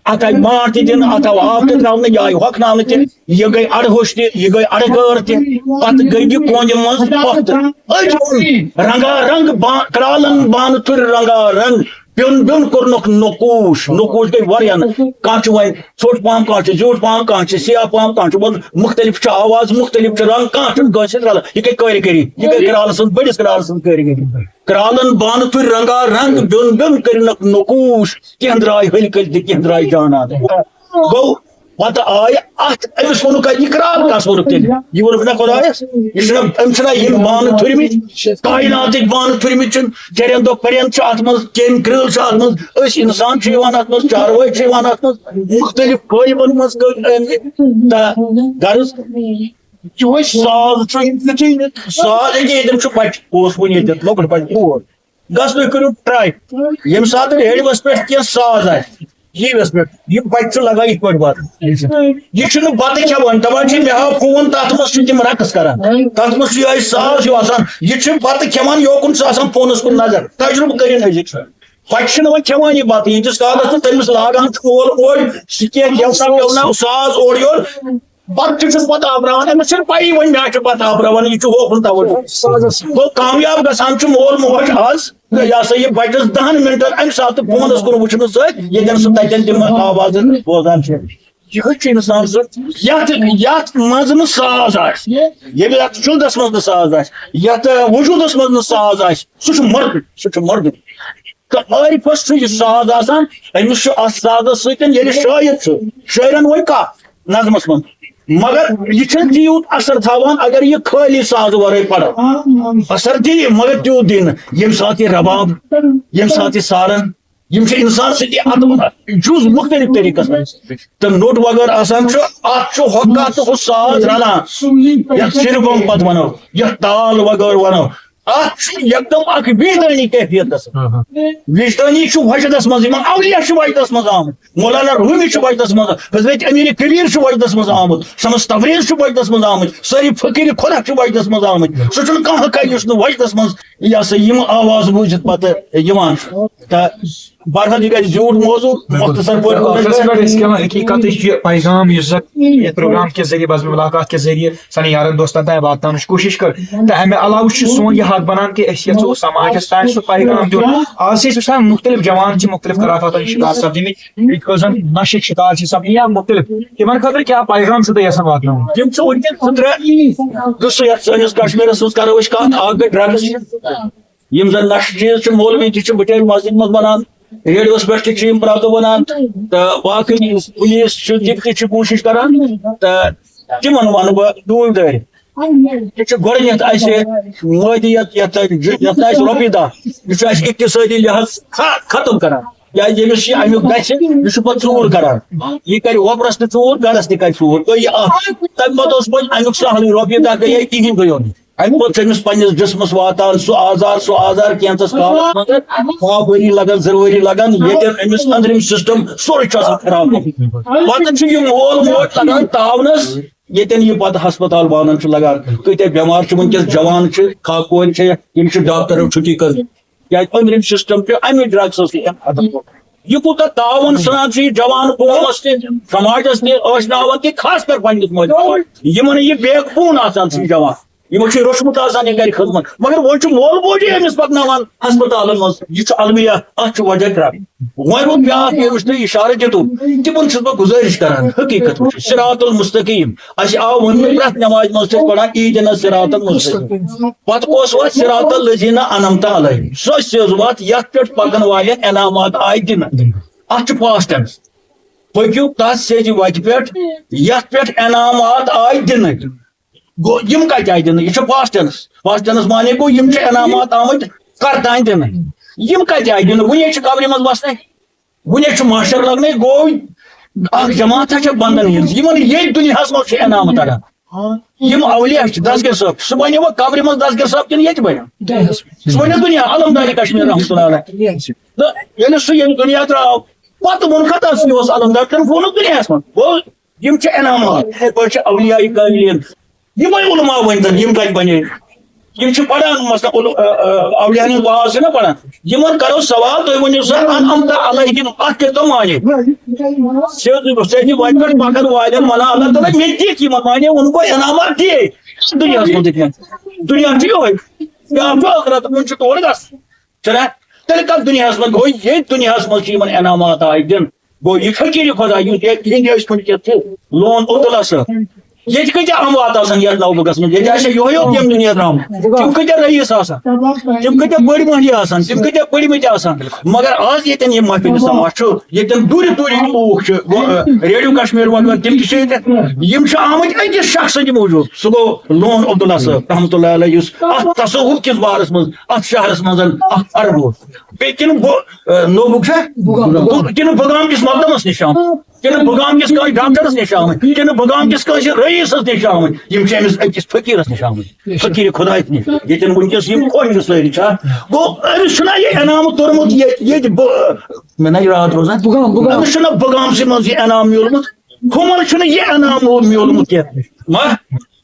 اتھ آیہِ ماٹھ تہِ دِنہٕ، اتھ آو آب تہِ ترٛاونہٕ، یہِ آیہِ ہۄکھناونہٕ تہِ، یہِ گٔے اڑٕ ہوٚچھ تہِ، یہِ گٔے اڑٕ گٲر تہِ۔ پتہٕ گٔے یہِ کۄنٛجہِ منٛز پۄختہٕ۔ أکۍ اوٚن رنگا رنگ با-، کرالن بانہٕ تُرۍ رنگا رنگ۔ بیوٚن بیوٚن کوٚرنکھ نقوش، نقوش گٔے واریاہ۔ کانٛہہ چھُ وۄنۍ ژھوٚٹ پہم، کانٛہہ چھُ زیوٗٹھ پہم، کانٛہہ چھُ سیاہ پہم، کانٛہہ چھُ وۄزُل، مختلف چھُ آواز، مختلف چھُ رنگ، کانٛہہ چھُنہٕ کٲنٛسہِ سۭتۍ رلان۔ یہِ گٔے کٲرِگٔری، یہِ گٔے کرالہٕ سٕنٛز، بٔڑِس کرالہٕ سٕنٛز کٲرِگٔری۔ کرالن بانہٕ تُرۍ رنگا رنگ، بیوٚن بیوٚن کٔرنکھ نقوش، کینٛہہ درٛاے ۂلۍ کٔلۍ تہٕ کینٛہہ درٛاے جانان۔ گوٚو، پتہٕ آیہِ اتھ، أمِس ووٚنُکھ اتہِ، یہِ کرال کس ووٚنُکھ تیٚلہِ؟ یہِ ووٚنُکھ نہ خۄدایس، یہِ چھُنہ، أمۍ چھِنہ یِم بانہٕ تھُرمٕتۍ، کائناتٕکۍ بانہٕ تھُرمٕتۍ چھِنہٕ، چرند و پرند چھِ اتھ منٛز، کیٚمۍ کرٛل چھِ اتھ منٛز، أسۍ انسان چھِ یِوان اتھ منٛز، چاروٲے چھِ یِوان اتھ منٛز، مختلف قٲلبن منٛز کٔر أمۍ۔ تہٕ غرض، یِہوٚے ساز چھُ، ساز ییٚتہِ، ییٚتٮ۪ن چھُ بچہِ اوس وُنہِ ییٚتٮ۪تھ لۄکُٹ بچہِ اوس۔ گژھ تُہۍ کٔرِو ٹراے، ییٚمہِ ساتہٕ ریڈیوس پٮ۪ٹھ کینٛہہ ساز آسہِ، ٹی ویس پٮ۪ٹھ، یہِ بچہِ چھُ لگان یِتھ پٲٹھۍ بتہٕ۔ یہِ چھُنہٕ بتہٕ کھٮ۪وان، دپان چھِ، مےٚ ہاو فون، تتھ منٛز چھُ تِم رقص کران، تتھ منٛز چھُ یِہوٚے ساز ہیوٗ آسان۔ یہِ چھُ بتہٕ کھٮ۪وان، یوکُن چھُ آسان فونس کُن نظر۔ تجربہٕ کٔرِن أزِکۍ۔ بچہِ چھِنہٕ وۄنۍ کھٮ۪وان یہِ بتہٕ، ییٖتِس کالس نہٕ تٔمِس لاگان چھُ مول موج سُہ کینٛہہ گٮ۪وناو وٮ۪وناو، ساز اورٕ یورٕ۔ بتہٕ تہِ چھُس پتہٕ آپراوان، أمِس چھَنہٕ پَیی وۄنۍ مےٚ چھُ بتہٕ آپراوان، یہِ چھُ ہوکُن توَے۔ گوٚو کامیاب گژھان چھُ مول موج آز، یہِ ہسا یہِ بچس دَہَن منٹن اَمہِ ساتہٕ فونس کُن وٕچھنہٕ سۭتۍ، ییٚتٮ۪ن سُہ تَتٮ۪ن تِم آوازٕ بوزان چھِ۔ یِہوٚے چھُ اِنسان سُہ، یَتھ، یَتھ منٛز نہٕ ساز آسہِ، ییٚلہِ یَتھ جُلدس منٛز نہٕ ساز آسہِ، یَتھ، آ، وجوٗدس منٛز نہٕ ساز آسہِ، سُہ چھُ مردُے، سُہ چھُ مردُے۔ تہٕ عارفس چھُ یہِ ساز آسان، أمِس چھُ اتھ سازس سۭتۍ، ییٚلہِ شٲعر چھُ، شٲعرن ؤنۍ کتھ نظمس منٛز، مگر یہِ چھُنہٕ تیوٗت اثر تھاوان اگر یہِ خٲلی سازٕ ورٲے پرو۔ اثر دی، مگر تیوٗت دی نہٕ۔ ییٚمہِ ساتہٕ یہِ رباب، ییٚمہِ ساتہٕ یہِ سارن، یِم چھِ انسان سۭتۍ اتھ جُز مختلف طریقس منٛز۔ تہٕ نوٚٹ وغٲرٕ آسان چھُ، اتھ چھُ ہۄ کتھ تہٕ ہُہ ساز رلان، یتھ سِربم پتہٕ ونو، یتھ تال وغٲرٕ ونو۔ اتھ چھُ یکدم اکھ وجدانی کیفیت گژھان۔ وجدانی چھُ وجدس منٛز، یِمن اولیاء چھُ وجدس منٛز آمُت، مولانا رومی چھُ وجدس منٛز، حضرت امیر کبیر چھُ وجدس منٛز آمُت، شمس تبریز چھُ وجدس منٛز آمٕتۍ، سٲری فقیٖر خدا چھِ وجدس منٛز آمٕتۍ۔ سُہ چھُنہٕ کانٛہہ کانٛہہ یُس نہٕ وجدس منٛز یہِ ہسا یِم آواز بوٗزِتھ پتہٕ یِوان چھُ۔ تہٕ بہرحال یہِ گژھِ زیوٗٹھ موضوع، مختصر پٲٹھۍ ووٚن ٲخرس پٮ۪ٹھ أسۍ کیٛاہ وَنو، حقیٖقت چھِ یہِ پیغام یُس زَن یَتھ پروگرام کہِ ذٔریعہٕ، بزم ملاقات کہِ ذٔریعہٕ سانٮ۪ن یارن دوستن تام واتناونٕچ کوٗشِش کٔر۔ تہٕ اَمہِ علاوٕ چھُ سون یہِ حق بنان کہِ أسۍ یَژھو سماجس تام سُہ پیغام دیُن۔ آز چھِ أسۍ وٕچھان مُختٔلِف جوان چھِ مُختٔلِف خرافاتن ہِنٛدۍ شِکار سپدمٕتۍ، یِتھ کٔنۍ زَن نشہٕ شِکار چھِ سپدمٕتۍ یا مُختٔلِف، تِمن خٲطرٕ کیٛاہ پیغام چھِو تُہۍ یَژھان واتناوُن؟ یِم چھِ وٕنکیٚن زٕ ترٛےٚ قٕصہٕ یَتھ سٲنِس کشمیٖرس منٛز کرو أسۍ کتھ۔ اکھ گٔے ڈرگس، یِم زن نشہٕ چیٖز چھِ، مولوی تہِ چھِ بٕڈِبب مسجد منٛز ونان، ریڈیوس پٮ۪ٹھ تہِ چھِ یِم پرٛاپتہٕ ونان، تہٕ باقٕے پُلیٖس چھِ، تِم تہِ چھِ کوٗشِش کران، تہٕ تِمن ونہٕ بہٕ ڈوٗنۍ دٲرِتھ۔ یہِ چھُ گۄڈٕنٮ۪تھ اَسہِ مٲدیت، یَتھ، یَتھ نہٕ اَسہِ رۄپیہِ دَہ، یہِ چھُ اَسہِ اقتصٲدی لحاظ خ-، ختم کران۔ کیٛازِ ییٚمِس یہِ اَمیُک گژھِ، یہِ چھُ پَتہٕ ژوٗر کران۔ یہِ کرِ وۄپرَس تہِ ژوٗر، گرَس تہِ کرِ ژوٗر۔ گوٚو یہِ اَکھ۔ تَمہِ پَتہٕ اوس وۄنۍ اَمیُک سہلٕے، رۄپیہِ دَہ گٔیے کِہیٖنۍ گٔیو نہٕ۔ اَمہِ پَتہٕ چھُ أمِس پنٛنِس جسمَس واتان سُہ آزار، سُہ آزار کینٛژَس کالَس منٛز، اَکھ ؤری لَگان، زٕ ؤری لَگان، ییٚتٮ۪ن أمِس أنٛدرِم سِسٹَم سورُے چھُ آسان خراب گوٚمُت۔ پَتہٕ چھُ یہِ مول موج لَگان تاونَس، ییٚتٮ۪ن یہِ پَتہٕ ہسپتال وانان چھُ لَگان۔ کۭتیٛاہ بٮ۪مار چھِ وٕنکیٚس، جوان چھِ، خاکوین چھِ، یِم چھِ ڈاکٹرو چھُٹی کٔرمٕژ۔ کیٛازِ أنٛدرِم سِسٹَم چھُ اَمے ڈرگسَس سۭتۍ ختم گوٚمُت۔ یہِ کوٗتاہ تاوَن سان چھُ یہِ جوان قومَس تہِ، سماجَس تہِ، ٲشناوَن تہِ، خاص کر پنٛنِس مٲلِس ماجہِ۔ یِمَن یہِ بیک بون آسان چھُ یہِ جوان، یِمو چھُ روٚچھمُت آسان یہِ گرِ خدمت، مگر وۄنۍ چھُ مول موجی أمِس پَکناوان ہسپتالَن منٛز۔ یہِ چھُ المیہ، اَتھ چھُ وجہ ڈرگ۔ وۄنۍ ووٚن بیٛاکھ، ییٚمِس تۄہہِ اِشارٕ دِتُو، تِمَن چھُس بہٕ گُزٲرِش کران، حقیٖقت وٕچھِو، صراط المستقیم۔ اَسہِ آو ووٚنمُت، پرٛٮ۪تھ نٮ۪مازِ منٛز چھِ أسۍ پَران، اِہدِنَا الصراط المستقیم۔ پتہٕ اوس وَتھ صراط الذین انعمت علیہم۔ سۄ سیٚز وَتھ یَتھ پٮ۪ٹھ پَکَن والٮ۪ن انعامات آے دِنہٕ۔ اَتھ چھُ پاسٹ ٹینس۔ پٔکِو تَتھ سیٚزِ وَتہِ پٮ۪ٹھ، یَتھ پٮ۪ٹھ انعامات آے دِنہٕ۔ گوٚو، یِم کَتہِ آے دِنہٕ؟ یہِ چھُ پاسٹ ٹینس۔ پاسٹ ٹینس معنی گوٚو، یِم چھِ انعامات آمٕتۍ کَر تام دِنہٕ۔ یِم کَتہِ آے دِنہٕ؟ وُنہِ چھِ قبرِ منٛز وَسنَے۔ وُنہِ چھُ محشر لگنے، گوٚو اکھ جماعت چھےٚ بندن ہٕنٛز، یِمن ییٚتہِ دُنیاہس منٛز چھُ انعام تران۔ یِم اولیاء چھِ، دستگیر صٲب، سُہ بنیو وۄنۍ قبرِ منٛز دستگیر صٲب کِنہٕ ییٚتہِ بنیو؟ سُہ بنیو دُنیا، علمداری کشمیر رحمتہ اللہ علیہ۔ تہٕ ییٚلہِ سُہ ییٚمہِ دُنیا درٛاو، پتہٕ ووٚن خطا سُہ اوس علمدار، تٔمۍ ووٚنُکھ دُنیاہس منٛز۔ گوٚو، یِم چھِ انعامات۔ یِتھَے پٲٹھۍ چھِ اولیاء کاملین، یِمے علماء ؤنۍتن، یِم کَتہِ بَنے؟ یِم چھِ پَران، مثلاً، اُل-، ا، ا، اولیاء ہٕنٛز واز چھِنہ پَران۔ یِمَن کَرو سوال، تُہۍ ؤنِو سا، انعمت علیہم، اَتھ کیٛاہ تِم معنی؟ سیوٚدُے گوٚو، سیوٚدُے وَتہِ پٮ۪ٹھ پَکَن والٮ۪ن وَنان، اللہ تعالیٰ، مےٚ دِکھ یِمَن معنی، ووٚنُکھ، گوٚو انعامات دِیے دُنیاہَس منٛز دِتمٕتۍ۔ دُنیا چھُ یِہوٚے۔ بیٛاکھ چھُ ٲخرت، وۄنۍ چھُ تور گژھُن۔ چھُنہ؟ تیٚلہِ کَتھ دُنیاہَس منٛز گوٚو؟ ییٚتہِ دُنیاہَس منٛز چھِ یِمَن انعامات آے دِنہٕ۔ گوٚو یہِ فقیٖر خۄدا یُس ییٚتہِ اِنڈیاہَس منٛز کیٛاہ چھُ، لون عبداللہ صٲب۔ ییٚتہِ کۭتیٛاہ اموات آسَن یَتھ نوبُگَس منٛز؟ ییٚتہِ آسہِ یِہوٚے یوت ییٚمہِ دُنیا درٛامُت۔ تِم کۭتیٛاہ رئیٖس آسَن؟ تِم کۭتیٛاہ بٔڑۍ مٔہنی آسَن؟ تِم کۭتیٛاہ پٔرۍمٕتۍ آسَن؟ مگر آز ییٚتٮ۪ن یہِ محفِلہِ سماع چھُ، ییٚتٮ۪ن دوٗرِ دوٗرِ لوٗکھ چھِ، گوٚو، ریڈیو کشمیر وغٲرٕ، تِم تہِ چھِ ییٚتٮ۪تھ۔ یِم چھِ آمٕتۍ أکِس شخص سٕنٛدِ موٗجوٗب۔ سُہ گوٚو لون عبداللہ صٲب رحمتہ اللہ علیہ، یُس اَتھ تصوف کِس بارَس منٛز، اَتھ شہرَس منٛز اَکھ عرب اوس۔ بیٚیہِ کِنہٕ بہٕ، آ، نوبُک چھا؟ بُگام۔ بُ-، کِنہٕ بُگام کِس مقدمس نِش آمُت؟ کِنہٕ بُگام کِس کٲنٛسہِ ڈاکٹرس نِش آمُت؟ کِنہٕ بُگام کِس کٲنٛسہِ رئیسس نِش آمٕتۍ؟ یِم چھِ أمِس أکِس فقیٖرس نِش آمٕتۍ، فقیٖر خۄدایس نِش، ییٚتٮ۪ن وٕنکیٚس یِم کۄنہِ سٲری چھا؟ گوٚو أمِس چھُنہ یہِ انعام توٚرمُت ییٚتہِ، ییٚتہِ بہٕ، مےٚ نہ چھِ راتھ روزان۔ بُگام، بُگام۔ أمِس چھُنہ بُگامسٕے منٛز یہِ انعام میوٗلمُت؟ ہُمن چھُنہٕ یہِ انعام میوٗلمُت کینٛہہ۔ ما؟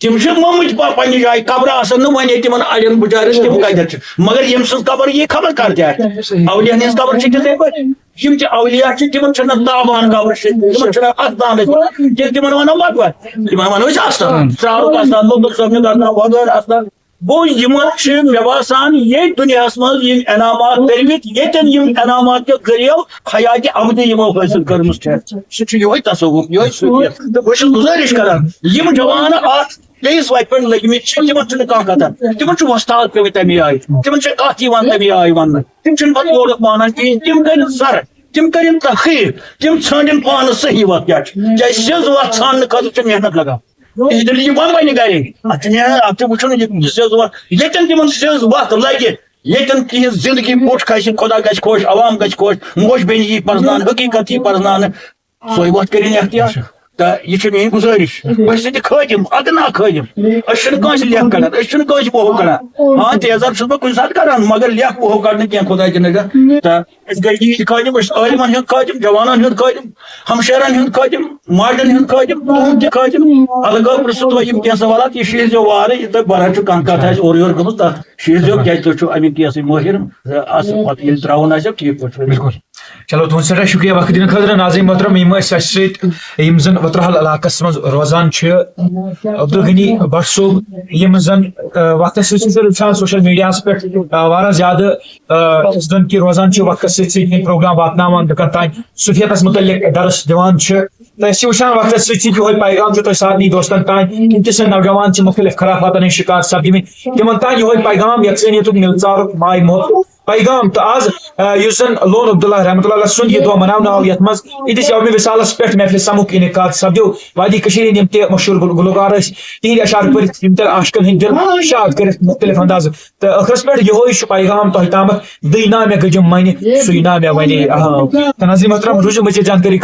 تِم چھِ مٔمٕتۍ پا-، پننہِ جایہِ، قبرٕ آسن نہٕ وۄنۍ ییٚتہِ تِمن اڑٮ۪ن بِچارٮ۪ن، تِم کتٮ۪تھ چھِ؟ مگر ییٚمۍ سٕنٛز قبر یی خبر کر تہِ آسہِ۔ اولیاہن ہٕنٛز قبر چھِ تِتھے پٲٹھۍ۔ یِم چھِ اولیا چھِ، تِمن چھِنہٕ تابان قبر چھِ، تِمن چھِنہٕ اتھ دانس، تِم تِمن ونو مۄکھ وۄتھ۔ تِمن ونو أسۍ استان، ژرارُک استان، مقدم صٲبنہِ درگاہ وغٲرٕ استان۔ گوٚو یِمن چھِ مےٚ باسان ییٚتھۍ دُنیاہس منٛز یِم انعامات کٔرمٕتۍ، ییٚتٮ۪ن یِم انعامات کیو ذٔریعو حیاتِ ابدی یِمو حٲصِل کٔرمٕژ چھےٚ، سُہ چھُ یِہوٚے تصوف، یِہوٚے صوفیت۔ تہٕ بہٕ چھُس گُزٲرِش کران، یِم جوان اتھ بیٚیِس وتہِ پٮ۪ٹھ لٔگمٕتۍ چھِ، تِمن چھُنہٕ کانٛہہ خطر۔ تِمن چھُ وۄستاد پیوٚمُت تَمہِ آیہِ، تِمن چھِ کتھ یِوان تَمہِ آیہِ وننہٕ۔ تِم چھِنہٕ پتہٕ یورُک مانان کِہیٖنۍ، تِم کٔرِن سرٕ، تِم کٔرِن تحقیق، تِم ژھٲنٛڈن پانس صحیح وتھ کیٛاہ چھِ۔ کیٛازِ سیٚز وتھ ژھانٛڈنہٕ خٲطرٕ چھِ محنت لگان۔ ییٚلہِ یہِ وَنہٕ وَنہِ گَرے، اَتھ چھُ نیران، اَتھ چھُ وٕچھُن یہِ سیٚز وَتھ۔ ییٚتٮ۪ن تِمَن سیٚز وَتھ لَگہِ، ییٚتٮ۪ن تِہِنٛز زِندگی بُٹھ کھَسہِ، خۄدا گژھِ خۄش، عوام گژھِ خۄش، موج بیٚنہِ یی پَرزناونہٕ، حقیٖقت یی پَرزناونہٕ، سۄے وَتھ کٔرِن اختیار۔ تہٕ یہِ چھِ میٛٲنۍ گُزٲرِش۔ أسۍ چھِ خٲدِم، ادنا خٲدِم۔ أسۍ چھِنہٕ کٲنٛسہِ لیکھ کڑان، أسۍ چھِنہٕ کٲنٛسہِ بوہو کڑان۔ ہاں، تیزر چھُس بہٕ کُنہِ ساتہٕ کران، مگر لیکھ بوہو کڑنہٕ کینٛہہ، خۄداے تہِ نَے کانٛہہ۔ تہٕ أسۍ گٔے یِہِنٛدۍ خٲدِم، أسۍ چھِ عٲلمَن ہُنٛد خٲدِم، جوانَن ہُنٛد خٲدِم، ہمشیرَن ہُنٛد خٲدِم، ماجن ہُنٛد خٲدِم، تُہُنٛد تہِ خٲدِم۔ الگٲو پرٛژھُو تۄہہِ یِم کینٛہہ سوالات، یہِ شیٖرزیو وارٕ، یہِ تۄہہِ بَران چھُ کانٛہہ کَتھ آسہِ اورٕ یورٕ گٔمٕژ، تَتھ شیٖرزیو، کیٛازِ تُہۍ چھِو اَمِکۍ کینٛہہ سٕے مٲہِر۔ اَتھ پَتہٕ ییٚلہِ ترٛاوُن آسیو، ٹھیٖک پٲٹھۍ۔ بِلکُل۔ چلو، تُہُنٛد سٮ۪ٹھاہ شُکریہ وقت دِنہٕ خٲطرٕ۔ ناظریٖن محترم، یِم ٲسۍ اَسہِ سۭتۍ، یِم زَن وترہل علاقَس منٛز روزان چھِ، عبدالغنی بٹ صٲب، یِم زَن، آ، وقتَس سۭتۍ سۭتۍ وٕچھان سوشل میٖڈیاہَس پٮ۪ٹھ، آ، واریاہ زیادٕ، آ، یُس زَن کہِ روزان چھِ وقتَس سۭتۍ سۭتۍ یِم پروگرام واتناوان لُکَن تام، صوفیتَس مُتعلِق درس دِوان چھِ۔ تہٕ أسۍ چھِ وٕچھان وقتَس سۭتۍ سۭتۍ یِہوٚے پیغام چھُ تۄہہِ سارنٕے دوستَن تام، یِم تہِ سٲنۍ نوجوان چھِ مُختلف خرافاتَن ہٕنٛدۍ شِکار سپدِمٕتۍ، تِمَن تام یِہوٚے پیغام، یَتھ ژٲنِیَتُک مِلژارُک ماے محبت پیغام۔ تہٕ آز، آ، یُس زَن لون عبداللہ رحمتہ اللہ علیہ سُنٛد یہِ دۄہ مَناونہٕ آو، یَتھ منٛز یِہنٛدِس یومِ وِصالَس پٮ۪ٹھ محفلِ سمُک انعقاد سپدیو۔ وادی کٔشیٖرِ ہٕنٛدۍ یِم تہِ مشہوٗر گُل-، گُلوکار ٲسۍ، تِہنٛدۍ اشعار پٔرِتھ یِم تہِ عاشقَن ہٕنٛدۍ دِل شاد کٔرِتھ مُختلف اندازٕ۔ تہٕ ٲخرَس پٮ۪ٹھ یِہوٚے چھُ پیغام تۄہہِ تامَتھ، دٕے نا مےٚ گٔجِم مَنہِ، سُے نا مےٚ وَنے۔ آ۔ تہٕ ناظریٖن محترم، روٗزِو مٔزیٖد جانکٲری